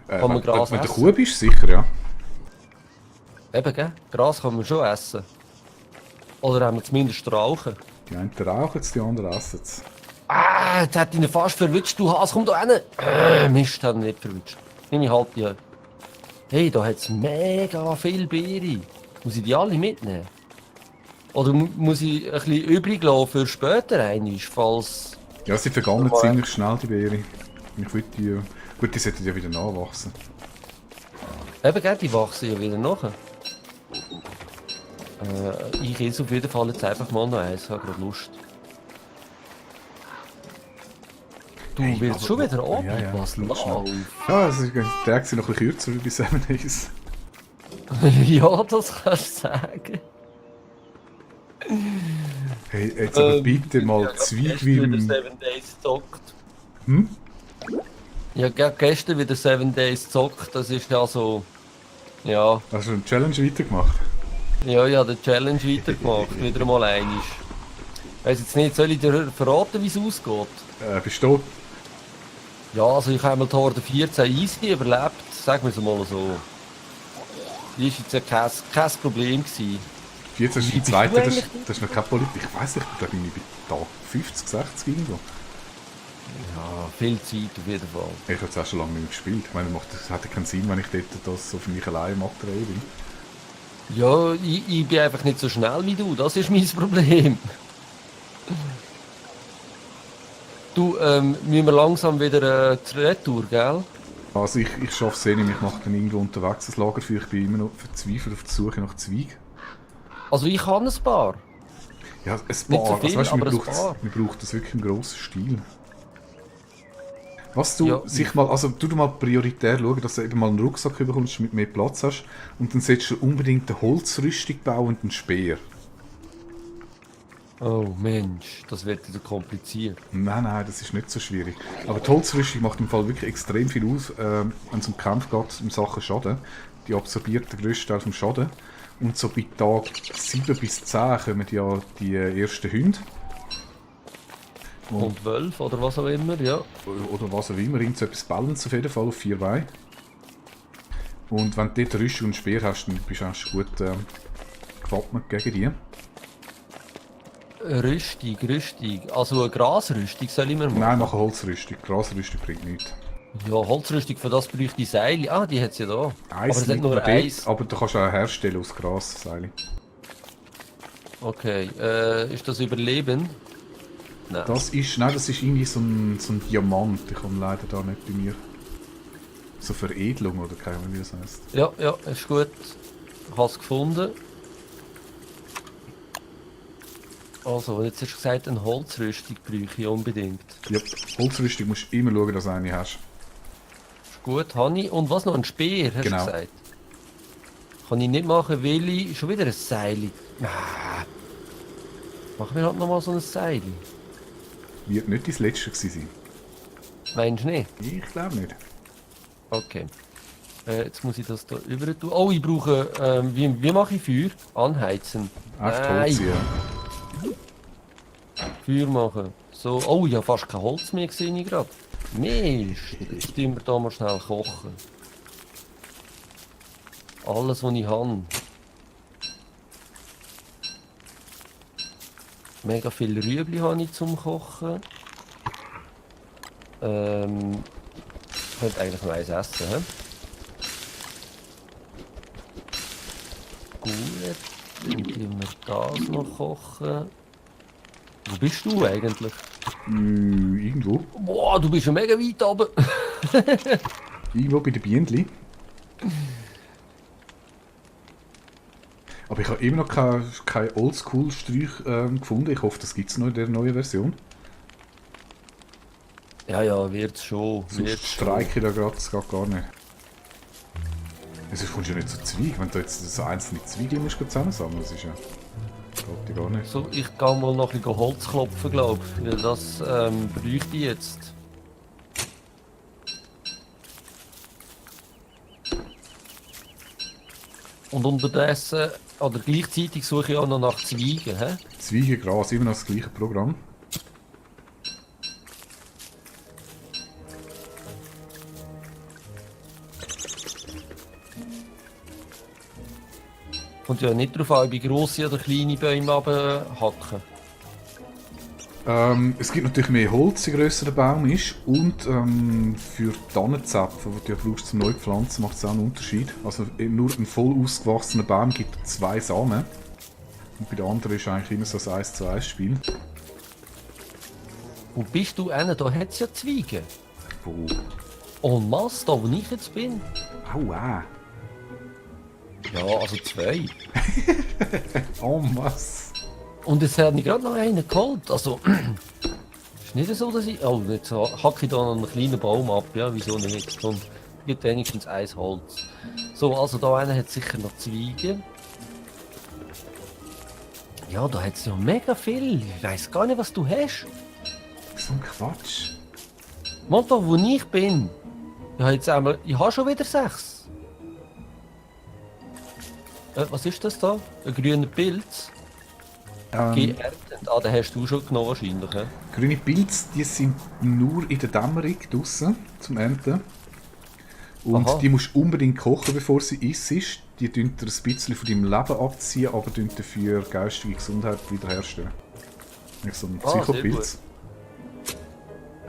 Kann man Gras wenn du essen? Kuh bist, sicher, ja. Eben, gell? Gras kann man schon essen. Oder haben wir zumindest rauchen. Die einen rauchen es, die anderen essen es. Ah, jetzt hat ihn fast verwünscht, du Hase, komm da hin! Mist, hat ihn nicht verwünscht. Nimm ich halt die. Hey, da hat es mega viel Beere. Muss ich die alle mitnehmen? Oder muss ich ein bisschen übrig lassen für später einmal, falls... Ja, sie vergammeln ziemlich schnell, die Beere. Ich würde die... Gut, die sollten ja wieder nachwachsen. Eben, gell, die wachsen ja wieder nach. Ich esse auf jeden Fall jetzt einfach mal noch eins, ich habe gerade Lust. Du Hey, willst aber- schon wieder ab? Ja, ja, Was schau schnell. läuft? Ja, also, die Tage sind noch ein bisschen kürzer wie bei 7 Days. Ja, das kannst du sagen. Hey, jetzt aber bitte mal Zweig wie wieder im... 7 Days gezockt. Hm? Ja, gestern wieder 7 Days gezockt, das ist ja so... Ja, Hast du eine Challenge weitergemacht? ja, ja, der Challenge weitergemacht, wieder mal einisch. Weiss jetzt nicht, soll ich dir verraten, wie es ausgeht? Bist du? Ja, also ich habe mal die Horde 14 easy überlebt, sagen wir es mal so. Die war jetzt ja kein Problem gewesen. 14 ist Wie im bist du zweiten, das, eigentlich? das ist noch keine Politik. Ich weiss nicht, ich glaube, ich bin Tag 50, 60 irgendwo. Ja, viel Zeit auf jeden Fall. Ich habe jetzt auch schon lange nicht mehr gespielt. Ich meine, es hat ja keinen Sinn, wenn ich dort das so für mich allein mache. Ja, ich bin einfach nicht so schnell wie du, das ist mein Problem. Du, müssen wir langsam wieder zur Retour, gell? Also ich schaffe es eh nicht, ich mache dann irgendwo unterwegs ein Lager für. Ich bin immer noch verzweifelt auf der Suche nach Zweig. Also ich kann ein paar. Ja, ein Nicht so paar. viel, Also, weißt, aber ein man paar. braucht das wirklich im grossen Stil. Was du Ja. sich mal, also du mal prioritär schauen, dass du eben mal einen Rucksack bekommst, damit du mehr Platz hast. Und dann solltest du unbedingt eine Holzrüstung bauen und einen Speer. Oh Mensch, das wird wieder kompliziert. Nein, das ist nicht so schwierig. Aber die Holzrüstung macht im Fall wirklich extrem viel aus, wenn es um Kampf geht, in Sachen Schaden. Die absorbiert den grössten Teil vom Schaden. Und so bei Tag 7 bis 10 kommen ja die ersten Hunde. Und 12 oder was auch immer, ja. Oder was auch immer, irgend so etwas Balance auf jeden Fall auf 4 Beinen. Und wenn du dort Rüstung und Speer hast, dann bist du eigentlich gut gewappnet gegen die. Rüstung. Also eine Grasrüstung soll ich mir machen? Nein, mach eine Holzrüstung. Grasrüstung bringt nichts. Ja, Holzrüstung, für das bräuchte ich Seile. Ah, die hat es ja da. Aber es hat liegt nur noch eins. dort, aber du kannst auch herstellen aus Gras, Seile. Okay, ist das Überleben? Nein. Das ist irgendwie so ein Diamant. Ich habe leider da nicht bei mir. So Veredelung oder keine Ahnung, wie das heisst. Ja, ist gut. Ich habe es gefunden. Also, jetzt hast du gesagt, eine Holzrüstung brauche ich unbedingt. Ja, Holzrüstung musst du immer schauen, dass du eine hast. Ist gut, habe ich. Und was noch? Ein Speer, hast Genau. du gesagt? Kann ich nicht machen, weil ich schon wieder ein Seil. Ah. Machen wir halt nochmal so ein Seil. Wird nicht das letzte gewesen sein. Meinst du nicht? Ich glaube nicht. Okay. Jetzt muss ich das da über tun. Oh, ich brauche. Wie mache ich Feuer? Anheizen. Einfach Holz ziehen. Feuer machen. So. Oh, ich habe fast kein Holz mehr gesehen gerade. Mist. Jetzt tun wir da mal schnell kochen. Alles, was ich habe. Mega viel Rüebli habe ich zum Kochen. Ich könnte eigentlich noch eins essen. He? Gut, dann tun wir das noch kochen. Wo bist du eigentlich? Irgendwo. Boah, du bist ja mega weit oben. Irgendwo bei den Bienen. Aber ich habe immer noch kein Oldschool-Sträuch gefunden. Ich hoffe, das gibt es noch in der neuen Version. Ja, wird's schon. Sonst streike ich da gerade, das geht gar nicht. Es kommt ja nicht so Zweig, wenn du jetzt so einzelne Zweige musst zusammensammeln, das ist ja... geht ja gar nicht. So, ich gehe mal noch ein bisschen Holz klopfen, glaube ich. Weil das bräuchte ich jetzt. Und unterdessen, oder gleichzeitig suche ich auch noch nach Zweigen, hä? Zweige, Gras, immer noch das gleiche Programm. Kommt ja nicht darauf an, wie grosse oder kleine Bäume abhacken. Es gibt natürlich mehr Holz, je grösser der Baum ist. Und für Tannenzapfen, die du brauchst zum Neupflanzen, macht es auch einen Unterschied. Also nur ein voll ausgewachsener Baum gibt 2 Samen. Und bei den anderen ist eigentlich immer so ein 1-zu-1-Spiel. Wo bist du hin? Da hat es ja Zweige. Wo? En masse, da wo ich jetzt bin. Aua! Ja, also 2. Oh, was? Und jetzt habe ich gerade noch einen geholt. Also, ist nicht so, dass ich... Oh, jetzt hacke ich da noch einen kleinen Baum ab. Ja, wieso nicht? Und gibt wenigstens 1 Holz. So, also da einer hat sicher noch Zweige. Ja, da hat es ja mega viel. Ich weiss gar nicht, was du hast. So ein Quatsch. Mal da, wo ich bin. Ich habe schon wieder 6. Was ist das da? Ein grüner Pilz? Geerntet. Ah, den hast du schon genommen wahrscheinlich. Ja? Grüne Pilze, die sind nur in der Dämmerung draussen zum Ernten. Und Aha. die musst du unbedingt kochen, bevor sie isst. Die tun dir ein bisschen von deinem Leben abziehen, aber tun dafür geistige Gesundheit wiederherstellen. Nicht so ein Ah, sehr Psychopilz.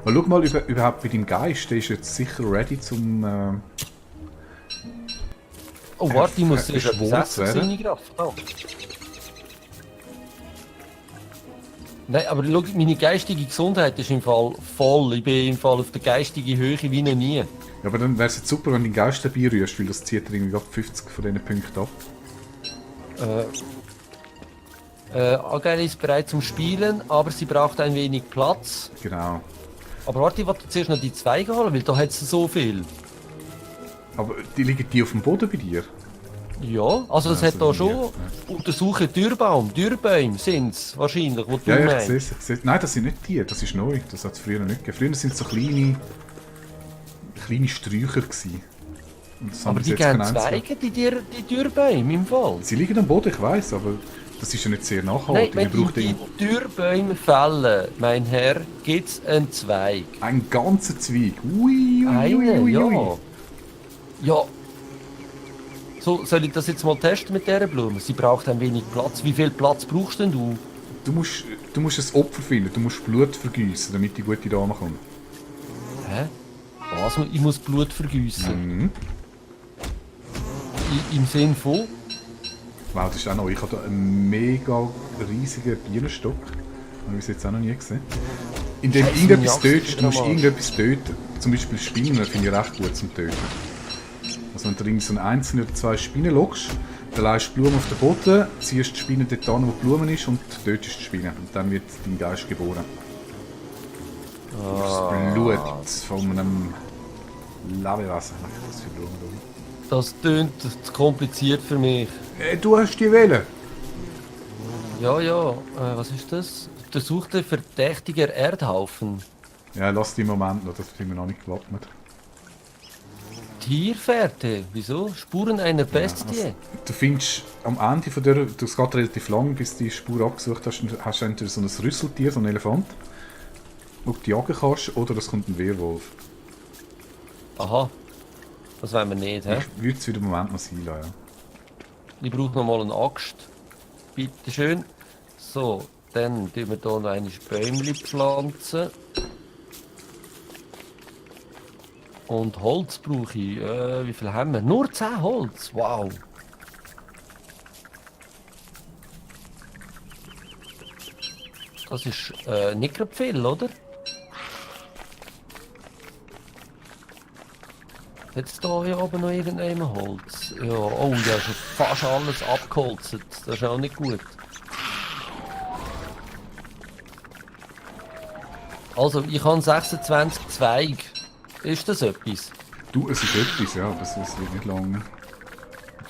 Aber schau mal überhaupt bei deinem Geist, der ist jetzt sicher ready zum... Oh, warte, ich muss verschwunden zuerst etwas werden. essen, seine Kraft. Oh. Nein, aber schau, meine geistige Gesundheit ist im Fall voll. Ich bin im Fall auf der geistigen Höhe wie noch nie. Ja, aber dann wäre es jetzt super, wenn du den Geist dabei rührst, weil das zieht dir irgendwie gerade 50 von diesen Punkten ab. Agel ist bereit zum Spielen, aber sie braucht ein wenig Platz. Genau. Aber warte, ich wollte zuerst noch die Zweige holen, weil da hat es so viel. Aber die liegen die auf dem Boden bei dir? Ja, also das Ja, hat so da wie schon... mir, Untersuche Dürrbäume sind es wahrscheinlich, wo du Ja, ich meinst. sehe es. Nein, das sind nicht die, das ist neu. Das hat es früher nicht gegeben. Früher sind es so kleine Sträucher gewesen. Und das haben Aber bis die jetzt geben kein einziger. Zweige, die Dürrbäume im Fall. Sie liegen am Boden, ich weiß, aber das ist ja nicht sehr Nein, nachhaltig. wenn Man braucht die Dürrbäume fällen, mein Herr, gibt's einen Zweig. einen ganzen Zweig. Ui, ui, ui, Einen, ui, ja. ui. Ja. So, soll ich das jetzt mal testen mit dieser Blume? Sie braucht ein wenig Platz. Wie viel Platz brauchst denn du? Du musst ein Opfer finden, du musst Blut vergießen, damit die gute Dame kommt. Hä? Was? Ich muss Blut vergießen. Mhm. Im Sinn von? Wow, das ist auch neu. Ich habe da einen mega riesigen Bienenstock. Habe ich bis jetzt auch noch nie gesehen. Indem du Scheiße, irgendetwas meine Axt tötest, du musst ist normal. irgendetwas töten. Zum Beispiel Spinnen finde ich recht gut zum Töten. Also wenn du irgendwie so eine einzelne oder 2 Spinnen lockst, dann legst du die Blume auf den Boden, ziehst die Spinne dort an, wo die Blume ist und tötest die Spinne. Und dann wird dein Geist geboren. Das Blut von einem Lebewesen. Was für Blumen da? Das tönt zu kompliziert für mich. Du hast die Wählen. Ja, was ist das? Untersuchte verdächtiger Erdhaufen. Ja, lass die im Moment noch, das sind wir noch nicht gewappnet. Tierfährte. Wieso? Spuren einer Bestie. Also, du findest am Ende von der, es geht relativ lang, bis du die Spur abgesucht hast, hast du entweder so ein Rüsseltier, so ein Elefant, wo du jagen kannst, oder es kommt ein Werwolf. Aha. Das wollen wir nicht, hä? Ich würde es für den Moment noch sein lassen, ja. Ich brauche noch mal eine Axt. Bitte schön. So, dann tun wir hier noch eine Bäumchen pflanzen. Und Holz brauche ich. Wie viel haben wir? Nur 10 Holz. Wow. Das ist nicht gerade viel, oder? Jetzt da hier oben noch irgendein Holz. Ja, oh, ja, ist fast alles abgeholzt. Das ist auch nicht gut. Also, ich habe 26 Zweige. Ist das etwas? Du, es ist etwas, ja, aber es wird nicht lange.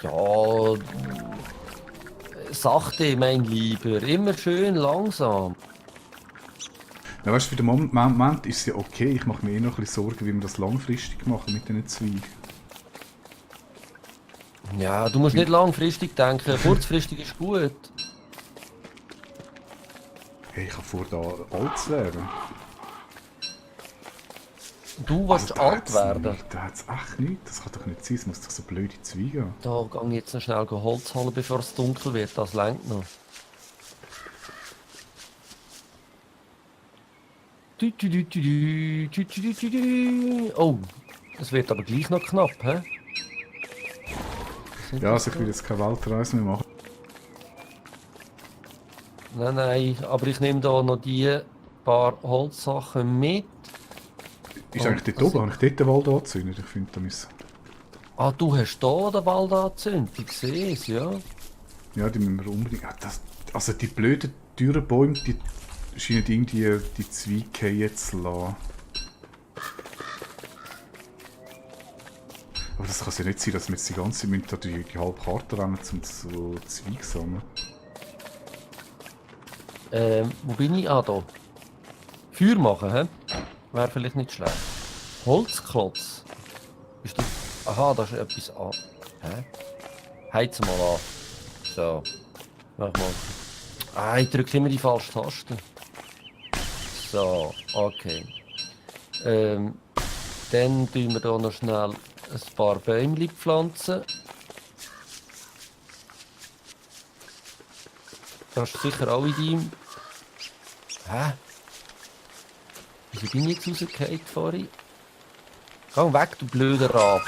Ja, sachte, mein Lieber. Immer schön langsam. Ja, weißt du, für den Moment ist es ja okay. Ich mache mir eh noch ein bisschen Sorgen, wie wir das langfristig machen mit diesen Zweigen. Ja, du musst nicht langfristig denken. Kurzfristig ist gut. Hey, ich habe vor, da alt zu werden. Du willst da alt hat's werden. Nicht, da hat es echt nichts. Das kann doch nicht sein. Es muss doch so blöde Zweige haben. Da gehe ich jetzt noch schnell Holz holen, bevor es dunkel wird. Das längt noch. Oh, es wird aber gleich noch knapp, hä? Ja, also ich will jetzt keine Weltreise mehr machen. Nein, aber ich nehme da noch die paar Holzsachen mit. Ist eigentlich dort oben? Habe ich dort den Wald angezündet? Ich finde, da müssen... Ah, du hast da den Wald angezündet, ich sehe es, ja. Ja, die müssen wir unbedingt... Ja, also die blöden, teuren Bäume, die scheinen irgendwie die Zweige fallen zu lassen. Aber das kann ja nicht sein, dass wir jetzt die ganze Zeit da die halbe Karte rennen, um so Zweige zu sammeln. Wo bin ich? Ah, da. Feuer machen, hä? Wäre vielleicht nicht schlecht. Holzklotz. Ist das... Aha, da ist etwas an. Hä? Heiz mal an. So. Mach mal. Ah, ich drücke immer die falsche Taste. So, okay. Dann tun wir hier noch schnell ein paar Bäume pflanzen. Das ist sicher auch in deinem... Hä? Wieso bin ich jetzt rausgefallen vorhin? Geh weg, du blöder Rab.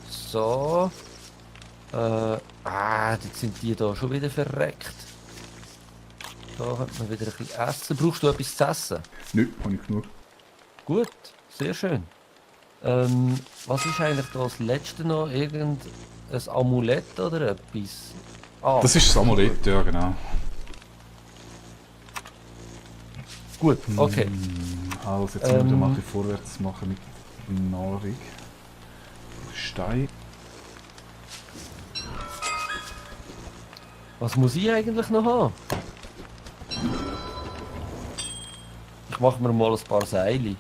So. Jetzt sind die da schon wieder verreckt. Da hat man wieder ein bisschen essen. Brauchst du etwas zu essen? Nö, habe ich genug. Gut, sehr schön. Was ist eigentlich da das letzte noch? Irgendein Amulett oder etwas? Ah, Das ist das Amulett, ja genau. gut, okay. Also jetzt müssen wir mal ein bisschen vorwärts machen mit Nahrung. Stein. Was muss ich eigentlich noch haben? Ich mache mir mal ein paar Seile.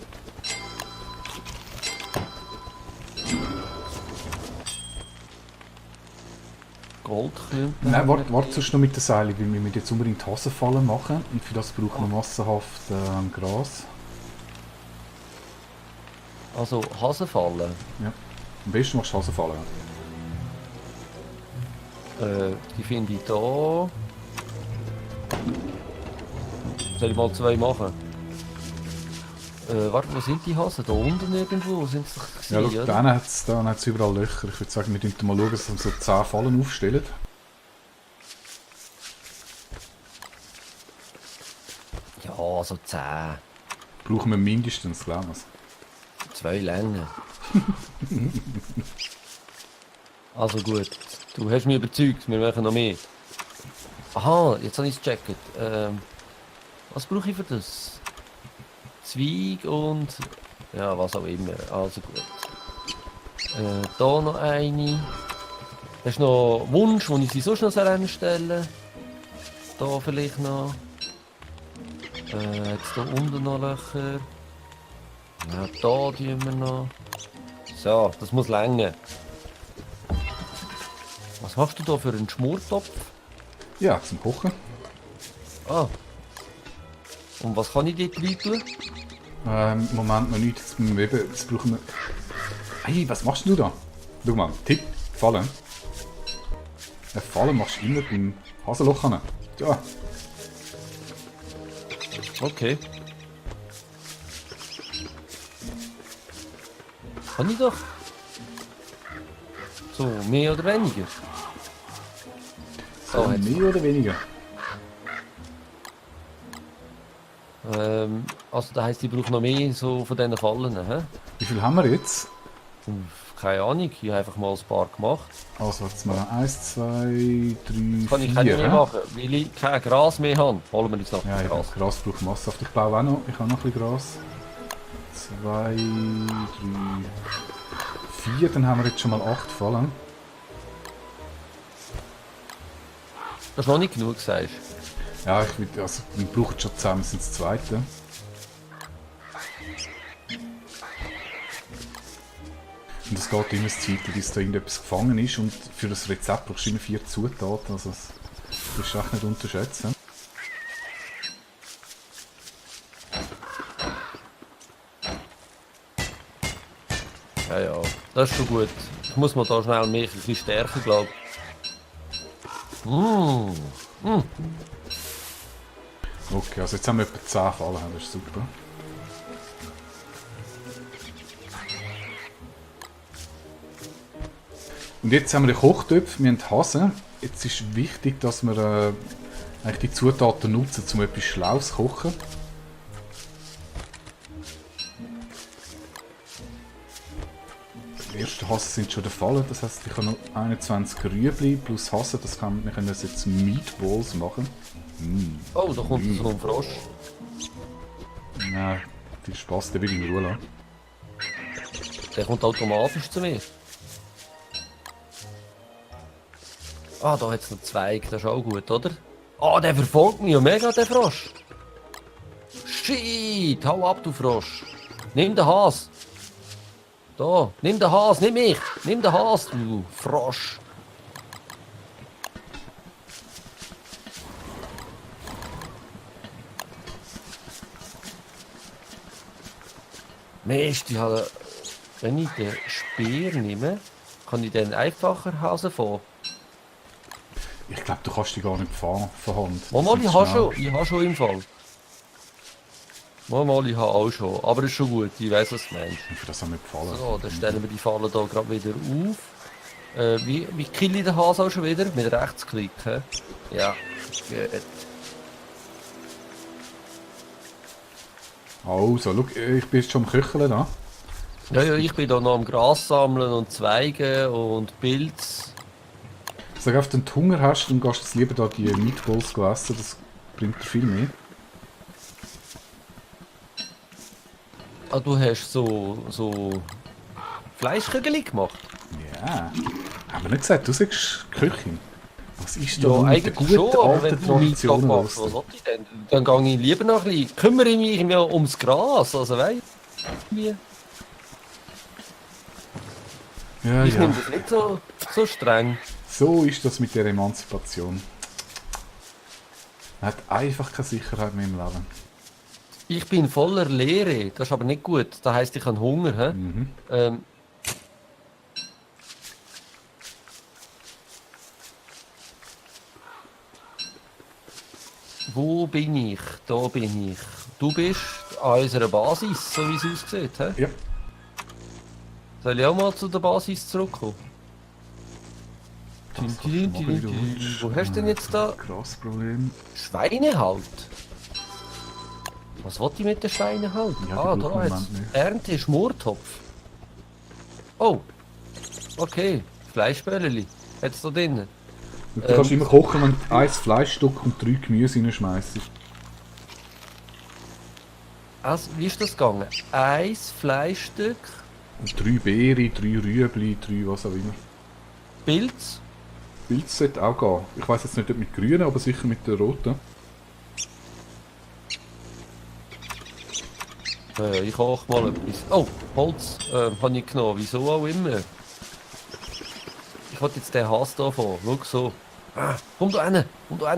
Goldklumpen. Nein, warte sonst noch mit der Seile, weil wir müssen jetzt unbedingt Hasenfallen machen und für das brauchen wir massenhaft Gras. Also Hasenfallen. Ja. Am besten machst du Hasenfallen. Die finde ich da. Soll ich mal 2 machen? Warte, wo sind die Hasen? Da unten irgendwo sind sie doch Ja, gewesen, schau, oder? da hat's überall Löcher. Ich würde sagen, wir sollten mal schauen, dass wir so 10 Fallen aufstellen. Ja, so 10. Brauchen wir mindestens, glaube ich. 2 Längen. Also gut, du hast mich überzeugt, wir machen noch mehr. Aha, jetzt habe ich es gecheckt. Was brauche ich für das? Zweig und... ja, was auch immer. Also gut. Da noch eine. Hast du noch einen Wunsch, wo ich sie sonst noch anstellen soll? Da vielleicht noch. Jetzt hier unten noch Löcher. Ja, da tun wir noch. So, das muss länger. Was machst du da für einen Schmortopf? Ja, zum Kochen. Ah. Und was kann ich dort rein tun? Im Moment noch nicht. Jetzt brauchen wir... Hey, was machst du da? Schau mal, Tipp, Fallen. Eine Falle machst du immer beim Hasenloch hin. Ja. Okay. Kann ich doch. So, mehr oder weniger. So, jetzt. Mehr oder weniger? Also das heisst, ich brauche noch mehr so von diesen Fallen, hä? Wie viel haben wir jetzt? Keine Ahnung, ich habe einfach mal ein paar gemacht. Also, jetzt mal 1, 2, 3, Kann ich keine 4. mehr machen, weil ich kein Gras mehr habe. Holen wir uns noch Ja, Gras. Gras braucht Massaft. Ich glaube auch noch, ich habe noch ein bisschen Gras. 2, 3, 4, dann haben wir jetzt schon mal 8 Fallen. Das ist noch nicht genug, sagst du. Ja, also, wir brauchen schon zusammen, sind das zweite. Und es geht immer das Zeit, bis da irgendetwas gefangen ist. Und für das Rezept brauchst du immer 4 Zutaten. Also das ist echt nicht unterschätzen. Ja, ja, das ist schon gut. Ich muss mir da schnell mehr ein bisschen stärken, glaube ich. Okay, also jetzt haben wir etwa 10 Fallen, das ist super. Und jetzt haben wir den Kochtopf, wir haben Hasen. Jetzt ist wichtig, dass wir eigentlich die Zutaten nutzen, um etwas Schlaues zu kochen. Die ersten Hasen sind schon der Fall, das heisst, ich habe noch 21 Rüebli plus Hasen, das kann, wir können das jetzt Meatballs machen. Oh, da kommt so ein Frosch. Nein, viel Spaß, den will ich in Ruhe lassen. Der kommt automatisch zu mir. Ah, da hat es noch Zweig, das ist auch gut, oder? Ah, der verfolgt mich ja mega, der Frosch. Shit, hau ab, du Frosch. Nimm den Has. Da, nimm den Has, nimm mich. Nimm den Has, du Frosch. Mist, ich habe... Wenn ich den Speer nehme, kann ich den einfacher rausfahren. Ich glaube, du kannst die gar nicht fahren von Hand. Mal, Das ich ist habe schnell. schon im Fall. Mal, ich habe auch schon. Aber ist schon gut, ich weiß, was du meinst. Für das hat mir gefallen. So, dann stellen wir die Fallen hier gerade wieder auf. Wie kill ich den Hase auch schon wieder? Mit Rechtsklick, hä? Ja, gut. Also, schau, ich bin jetzt schon am Köcheln da. Ja, ich bin da noch am Gras sammeln und Zweige und Pilz. Sag auf, wenn du Hunger hast, dann gehst du jetzt lieber da die Meatballs essen, das bringt dir viel mehr. Ah, du hast so Fleischkügel gemacht? Ja. Aber nicht gesagt, du sagst Köchin. Was ist da Ja, mit der eigentlich guten schon, aber alten wenn du Meat Tradition machst, was soll ich denn? Dann gehe ich lieber noch ein bisschen, kümmere ich mich mehr ums Gras, also weißt du? Ja, Ich nehme ja. das nicht so streng. So ist das mit der Emanzipation. Man hat einfach keine Sicherheit mehr im Leben. Ich bin voller Leere, das ist aber nicht gut. Das heisst, ich habe Hunger. He? Mhm. Wo bin ich? Da bin ich. Du bist an unserer Basis, so wie es aussieht. He? Ja. Soll ich auch mal zu der Basis zurückkommen? Das kannst du machen, wie du willst. Wo hast du denn jetzt da? Krasses Problem. Schweinehalt? Was wollte ich mit den Schweinehalt? Ja, die Da brauchen wir im jetzt Moment nicht. Ernte Schmortopf. Oh, okay. Fleischbälleli. Jetzt da drinnen. Du kannst immer kochen, wenn du 1 Fleischstück und 3 Gemüse reinschmeißt. Also, wie ist das gegangen? Ein Fleischstück, Und 3 Beeren, 3 Rüebli, 3 was auch immer. Pilz. Pilz sollte auch gehen. Ich weiss jetzt nicht, ob mit grünen, aber sicher mit der roten. Ich koche mal etwas. Oh, Holz habe ich genommen. Wieso auch immer. Ich wollte jetzt den Has hier vor. Schau so. Komm da rein,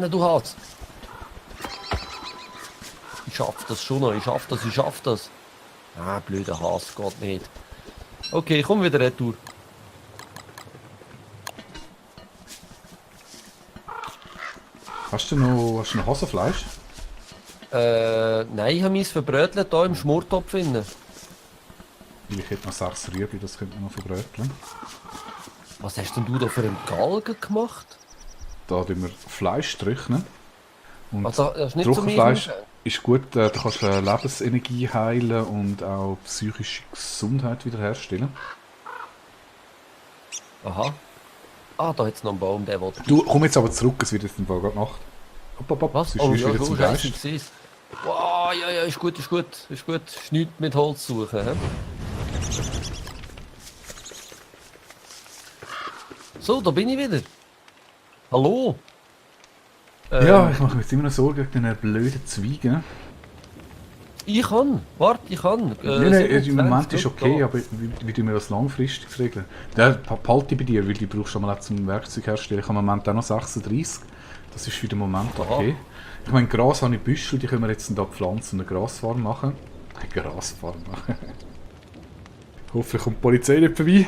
du Has. Ich schaff das schon noch. Ich schaff das. Ah, blöder Has, geht nicht. Okay, komm wieder retour. Hast du noch Hasenfleisch? Nein, ich habe meins verbrötelt hier im Schmortopf. Drin. Ich hätte noch 6 Rüebli, das könnte man noch verbröteln. Was hast denn du da für einen Galgen gemacht? Da tun wir Fleisch trocknen. Und Also, das ist nicht so Trockenfleisch mies. ist gut, da kannst du Lebensenergie heilen und auch psychische Gesundheit wiederherstellen. Aha. Ah, da hat es noch einen Baum, der will. Du, komm jetzt aber zurück, es wird jetzt im Fall gerade Nacht. Hopp, Was? sonst Oh wirst du ja, wieder so zum scheiße, ich Geist. sehe es. Wow, ja, ja, ist gut, ist gut, ist gut. Ist nichts mit Holz suchen, hä? So, da bin ich wieder. Hallo? Ja, ich mache mir jetzt immer noch Sorgen wegen diesen blöden Zweigen. Ich kann. Warte, ich kann. Nein, im 27, Moment ist schau, okay, da. aber wie tun wir das langfristig regeln? Der behalte ich bei dir, weil die brauchst du mal auch zum Werkzeug herstellen. Ich habe im Moment auch noch 36. Das ist für den Moment okay. Ich meine, Gras habe ich Büschel, die können wir jetzt da pflanzen und eine Grasfarm machen. Eine Grasfarm machen. Hoffentlich kommt die Polizei nicht vorbei.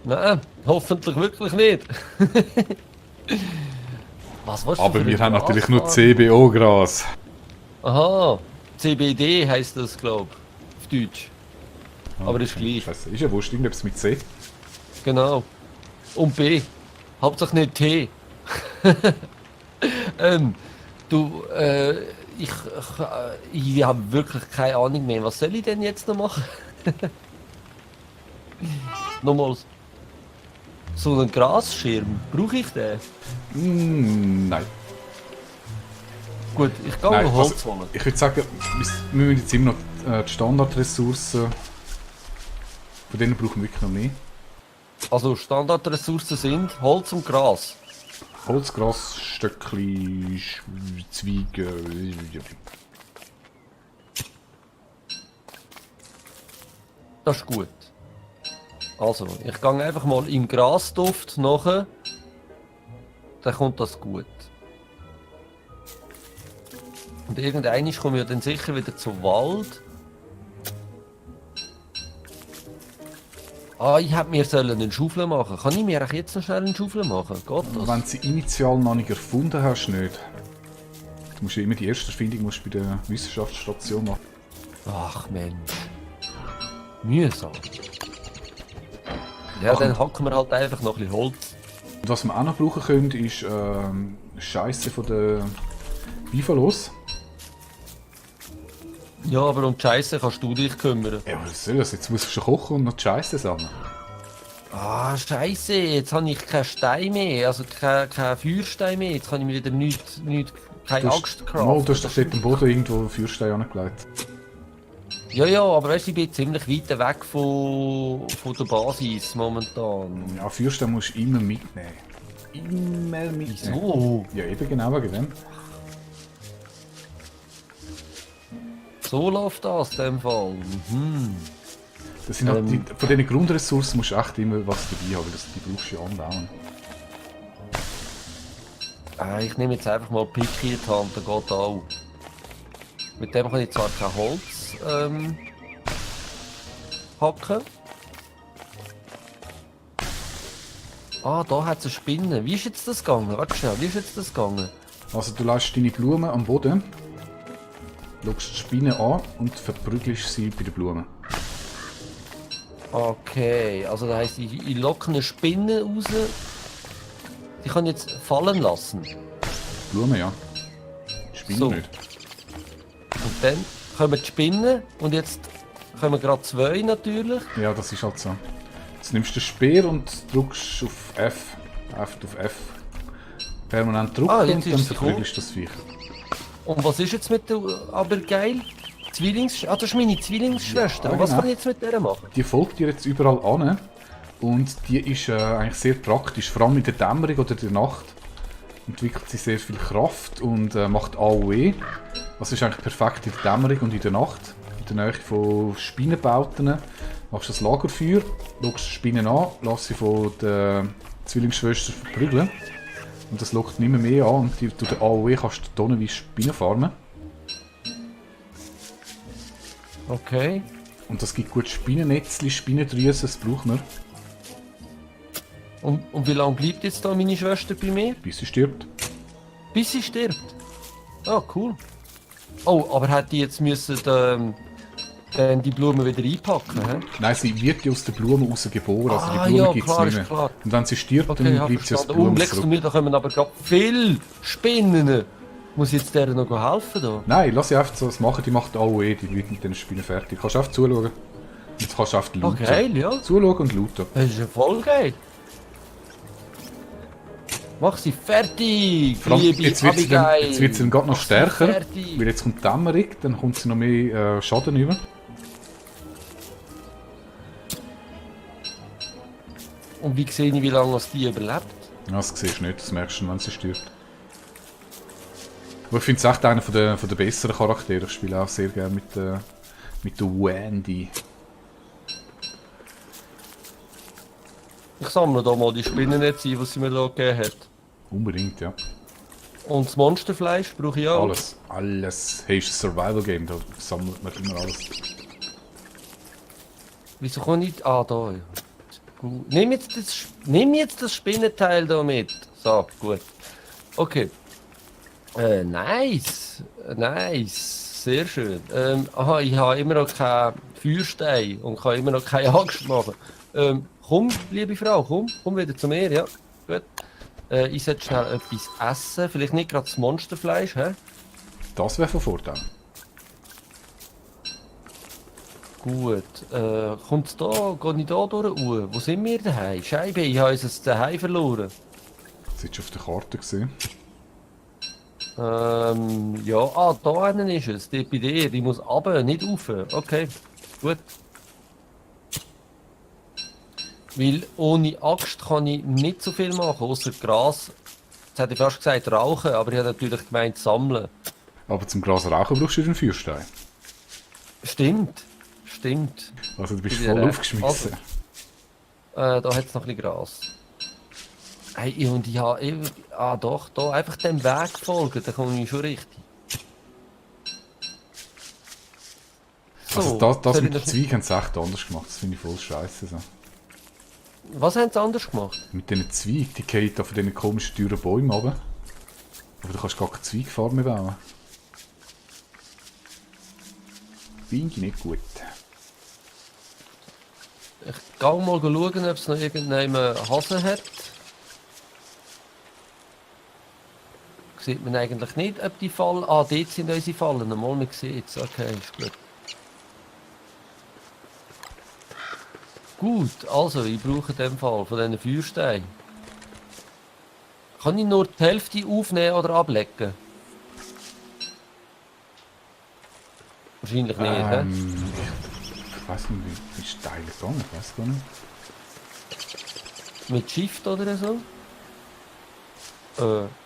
Nein, hoffentlich wirklich nicht. Was willst du Aber für wir eine haben natürlich nur Grasfarm? CBO-Gras. Aha, CBD heisst das, glaube ich, auf Deutsch. Aber ist gleich. Scheiße, ist ja wurscht, irgendetwas mit C. Genau. Und B. Hauptsache nicht T. Du, ich habe wirklich keine Ahnung mehr. Was soll ich denn jetzt noch machen? Nochmals. So einen Grasschirm. Brauche ich den? Nein. Gut, ich gehe Nein, noch Holz holen. Ich würde sagen, wir müssen jetzt immer noch die Standardressourcen. Von denen brauchen wir wirklich noch mehr. Also Standardressourcen sind Holz und Gras. Holz, Gras, Stöckli, Zweige. Das ist gut. Also, ich gehe einfach mal im Grasduft nachher. Dann kommt das gut. Und irgendwann komme ich dann sicher wieder zum Wald. Ah, ich hätte mir einen Schaufel machen. Kann ich mir auch jetzt noch schnell einen Schaufel machen? Geht das? Wenn du sie initial noch nicht erfunden hast, nicht. Du musst ja immer die erste Erfindung musst du bei der Wissenschaftsstation machen. Ach Mensch. Mühsam. Ja, Ach, dann hacken wir halt einfach noch ein bisschen Holz. Und was wir auch noch brauchen können, ist Scheiße von der Bifalos. Ja, aber um die Scheisse kannst du dich kümmern. Ja, was soll das? Jetzt musst du schon kochen und noch die Scheiße sammeln. Ah, Scheiße, jetzt habe ich keinen Stein mehr, also keinen Feuerstein mehr. Jetzt kann ich mir wieder keine Axt craften. Du hast doch dort am Boden irgendwo Feuerstein angelegt. Ja, aber weißt du, ich bin ziemlich weit weg von der Basis momentan. Ja, Feuerstein musst du immer mitnehmen. Immer mitnehmen. Wieso? Ja, eben genau wegen dem. So läuft das in dem Fall. Mhm. Das sind halt von diesen Grundressourcen musst du echt immer was dabei haben, weil die brauchst du ja andauernd. Ich nehme jetzt einfach mal Picki in die Hand, der geht auch. Mit dem kann ich zwar kein Holz hacken. Ah, da hat es eine Spinne. Wie ist jetzt das gegangen? Warte schnell, wie ist jetzt das gegangen? Also du lässt deine Blumen am Boden, schaust die Spinne an und verprügelst sie bei den Blumen. Okay, also das heisst, ich locke eine Spinne raus. Die kann ich jetzt fallen lassen. Blumen, ja. Die Spinne So. nicht. Und dann kommen die Spinnen und jetzt kommen gerade zwei natürlich. Ja, das ist halt so. Jetzt nimmst du den Speer und drückst auf F. Auf F. Permanent drücken Jetzt und dann ist sie verprügelst du das Viech. Und was ist jetzt mit der Abergeil? Das ist meine Zwillingsschwester. Ja, Und was genau. kann ich jetzt mit der machen? Die folgt dir jetzt überall an und die ist eigentlich sehr praktisch, vor allem in der Dämmerung oder der Nacht entwickelt sie sehr viel Kraft und macht AOE. Das ist eigentlich perfekt in der Dämmerung und in der Nacht. In der Nähe von Spinnenbauten machst du das Lagerfeuer, schaust die Spinnen an, lässt sie von der Zwillingsschwester verprügeln und das lockt nicht mehr an und durch den AOE kannst du tonnenweise Spinnen farmen. Okay. Und das gibt gut Spinnennetzli, Spinnendrüsen, das braucht man, Und wie lange bleibt jetzt da meine Schwester bei mir? bis sie stirbt. Bis sie stirbt. Ah, cool. Oh, aber hat die jetzt müssen dann die Blumen wieder einpacken, hä? Nein, sie wird ja aus der Blume raus geboren, also die Ah, Blume ja, gibt es klar, nicht ist mehr. klar. Und wenn sie stirbt, Okay, dann ich habe bleibt sie aus der verstanden. Blume Lex zurück. mir, da kommen aber gerade viele Spinnen. Muss ich jetzt der noch helfen da? Nein, lass sie einfach so was machen, die macht AOE, die Leute mit den Spielen fertig. Du kannst einfach zuschauen. Jetzt kannst du einfach Ah, looten. geil, ja. Zuschauen und looten. Das ist ja voll geil. Mach sie fertig, Vor allem, liebe jetzt wird sie dann, Abigail. jetzt wird sie dann gerade noch Mach sie stärker, fertig. weil jetzt kommt Dämmerung, dann kommt sie noch mehr Schaden über. Und wie sehe ich, wie lange es die überlebt? Ja, das siehst du nicht, das merkst du, wenn sie stirbt. Aber ich finde es echt einer von der besseren Charaktere. Ich spiele auch sehr gerne mit der Wendy. Ich sammle da mal die Spinnennetze, die sie mir da gegeben hat. Unbedingt, ja. Und das Monsterfleisch brauche ich auch. Alles. Hey, ist ein Survival-Game, da sammelt man immer alles. Wieso kann ich... Ah, da. Ja. Gut. Nimm jetzt das Spinnenteil da mit. So, gut. Okay. Nice. Nice. Sehr schön. Aha, ich habe immer noch keinen Feuerstein und kann immer noch keine Angst machen. Komm, liebe Frau, komm wieder zu mir, ja. Gut. Ich sollte schnell etwas essen. Vielleicht nicht gerade das Monsterfleisch, hä? Das wäre von Vorteil. Gut. Kommt's da? Gehe ich da durch? Wo sind wir daheim? Scheibe, ich habe unser daheim verloren. Das hast du auf der Karte gesehen. Ja, da hinten ist es. Dort bei dir. Die muss runter, nicht rauf. Okay, gut. Weil ohne Axt kann ich nicht so viel machen, außer Gras. Jetzt hätte ich fast gesagt rauchen, aber ich habe natürlich gemeint sammeln. Aber zum Gras rauchen brauchst du den Feuerstein. Stimmt. Also du bist Ja, voll aufgeschmissen. Da hat es noch ein bisschen Gras. Hey, und ich habe... doch, da einfach dem Weg folgen, dann komme ich schon richtig. So, Also das soll mit ich den Zweigen haben sie echt anders gemacht. Das finde ich voll scheiße. So. Was haben sie anders gemacht? Mit diesen Zweigen, die fallen da von diesen komischen teuren Bäumen runter. Aber du kannst gar keine Zweigfarbe mehr bauen. Finde ich nicht gut. Ich gehe mal schauen, ob es noch irgendeinen Hasen hat. Sieht man eigentlich nicht, ob die Fallen... Ah, dort sind unsere Fallen. Mal, man sieht es. Okay, ist gut. Gut, also, ich brauche in dem Fall von diesen Feuersteinen. Kann ich nur die Hälfte aufnehmen oder ablecken? Wahrscheinlich nicht, hä? Ich weiß nicht, wie steil gegangen, ich weiß gar nicht. Mit Shift oder so?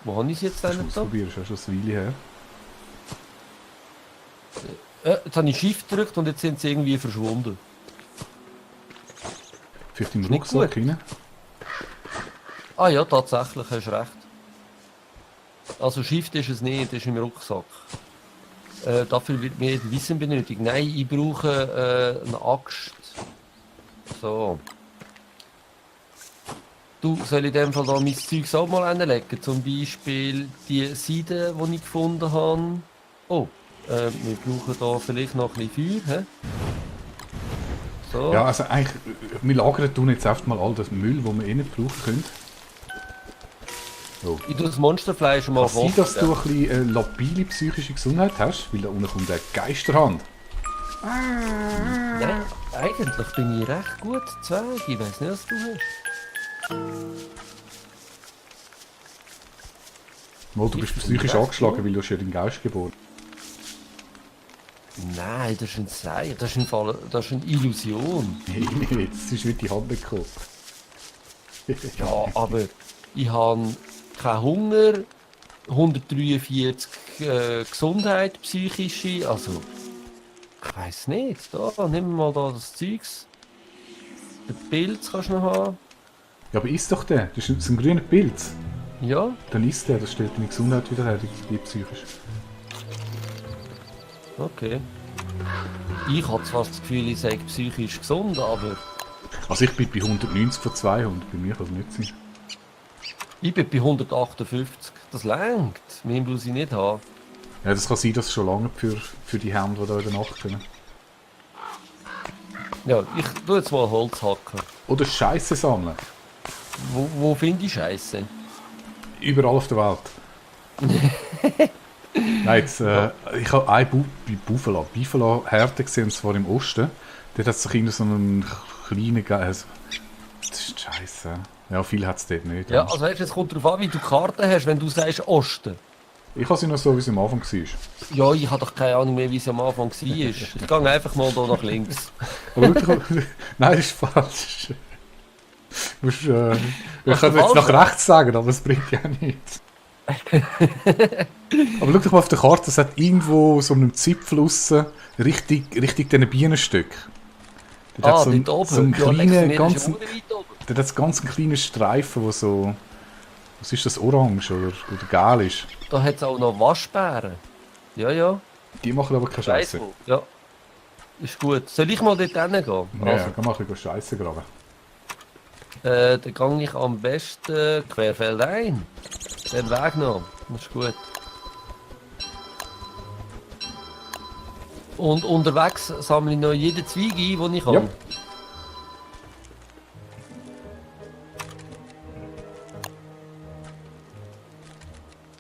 Wo habe ich es jetzt Das denn musst da? du probieren, das ist schon eine Weile her. Jetzt habe ich Shift gedrückt und jetzt sind sie irgendwie verschwunden. Vielleicht im Ist nicht Rucksack gut. rein. Ah ja, tatsächlich, hast recht. Also Shift ist es nicht, das ist im Rucksack. Dafür wird mir Wissen benötigt. Nein, ich brauche eine Axt. So. Du, soll ich in dem Fall da mein Zeug auch mal hinlegen? Zum Beispiel die Seide, die ich gefunden habe. Oh, wir brauchen da vielleicht noch ein bisschen Feuer. He? So. Ja, also eigentlich, wir lagern tun jetzt einfach mal all das Müll, den wir eh nicht brauchen können. So. Ich tue das Monsterfleisch mal Kann sein, dass du ein bisschen labile psychische Gesundheit hast, weil da unten kommt eine Geisterhand. Nein, eigentlich bin ich recht gut Zweig. Ich weiß nicht, was du hast. Mal, du bist Ich bin psychisch recht angeschlagen, gut. weil du hast ja den Geist geboren. Nein, das ist ein Sei. Das ist eine Illusion. Jetzt ist wieder die Hand nicht gekommen. Ja, aber ich habe keinen Hunger, 143 Gesundheit, psychische, also ich weiß nicht. Da, nimm mal da das Zeugs. Den Pilz kannst du noch haben. Ja, aber isst doch den. Das ist ein grüner Pilz. Ja, Dann isst der, das stellt deine Gesundheit wieder her, die psychisch. okay. Ich habe zwar das Gefühl, ich sei psychisch gesund, aber Also ich bin bei 190 von 200, bei mir kann es nicht sein. ich bin bei 158. Das langt. Mehr muss ich nicht haben. Ja, das kann sein, dass es schon lange für die Hände, die da in der Nacht kommen. Ja, ich tue jetzt mal Holz hacken. Oder Scheiße sammeln. Wo finde ich Scheiße? Überall auf der Welt. Nein, jetzt, ich habe bei Buffalo-Härte gesehen, und zwar im Osten. Dort hat es sich so einen kleinen... das ist scheiße. Ja, viel hat es dort nicht. Ja, also weißt, es kommt darauf an, wie du die Karte hast, wenn du sagst Osten. Ich habe sie noch so, wie sie am Anfang war. Ja, ich habe doch keine Ahnung mehr, wie es am Anfang war. Ich gehe einfach mal hier nach links. Aber wirklich, nein, das ist falsch. Du musst, ich Ach, könnte jetzt falsch? nach rechts sagen, aber es bringt ja nichts. Aber schau dich mal auf der Karte, es hat irgendwo so einen Zipfel aussen, richtig diesen Bienenstück. Dort hat dort oben. so einen Ja, kleinen, ist ganz, ja weit oben. dort hat es ganz einen kleinen Streifen, wo so, was ist das, orange oder gel ist. Da hat es auch noch Waschbären. Ja. Die machen aber keine Weiss Scheiße. wo. Ja. Ist gut. Soll ich mal dort hingehen? Ja, Also, kann man ein bisschen Scheiße graben. dann gehe ich am besten querfeldein. Den Weg noch. Das ist gut. Und unterwegs sammle ich noch jeden Zweig ein, den ich kann. Ja.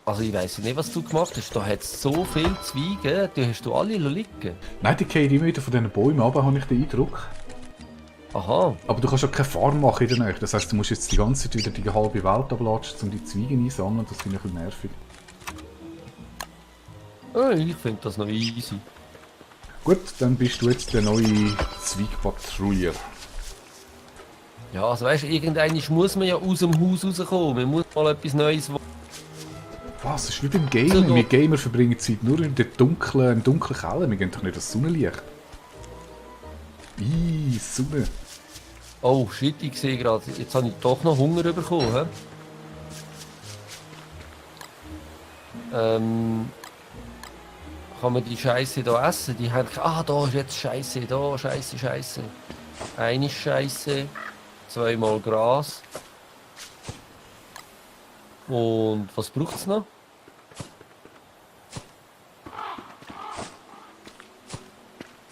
Also ich weiss nicht, was du gemacht hast. Da hat es so viele Zweige, die hast du alle liegen. Nein, die fallen immer wieder von diesen Bäumen runter, habe ich den Eindruck. Aha. Aber du kannst ja keine Farm machen in der Nähe. Das heisst, du musst jetzt die ganze Zeit wieder die halbe Welt ablatschen, um die Zweige einsammeln. Das finde ich ein bisschen nervig. Ich finde das noch easy. Gut, dann bist du jetzt der neue Zweigpatrouiller. Ja, also weißt du, irgendwann muss man ja aus dem Haus rauskommen. Man muss mal etwas Neues. Was? Das ist wie beim Gamer. Wir Gamer verbringen Zeit nur in der dunklen Keller. Wir gehen doch nicht das Sonnenlicht. Sonne. Oh shit, ich sehe gerade, jetzt habe ich doch noch Hunger bekommen. He? Kann man die Scheiße hier essen? Die haben, da ist jetzt Scheiße, da Scheiße. Eine Scheiße, zweimal Gras. Und was braucht es noch?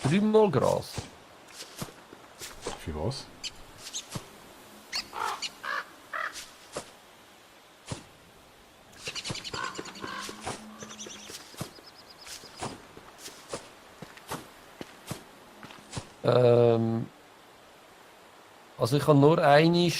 Dreimal Gras. Für was? Also ich habe nur einmal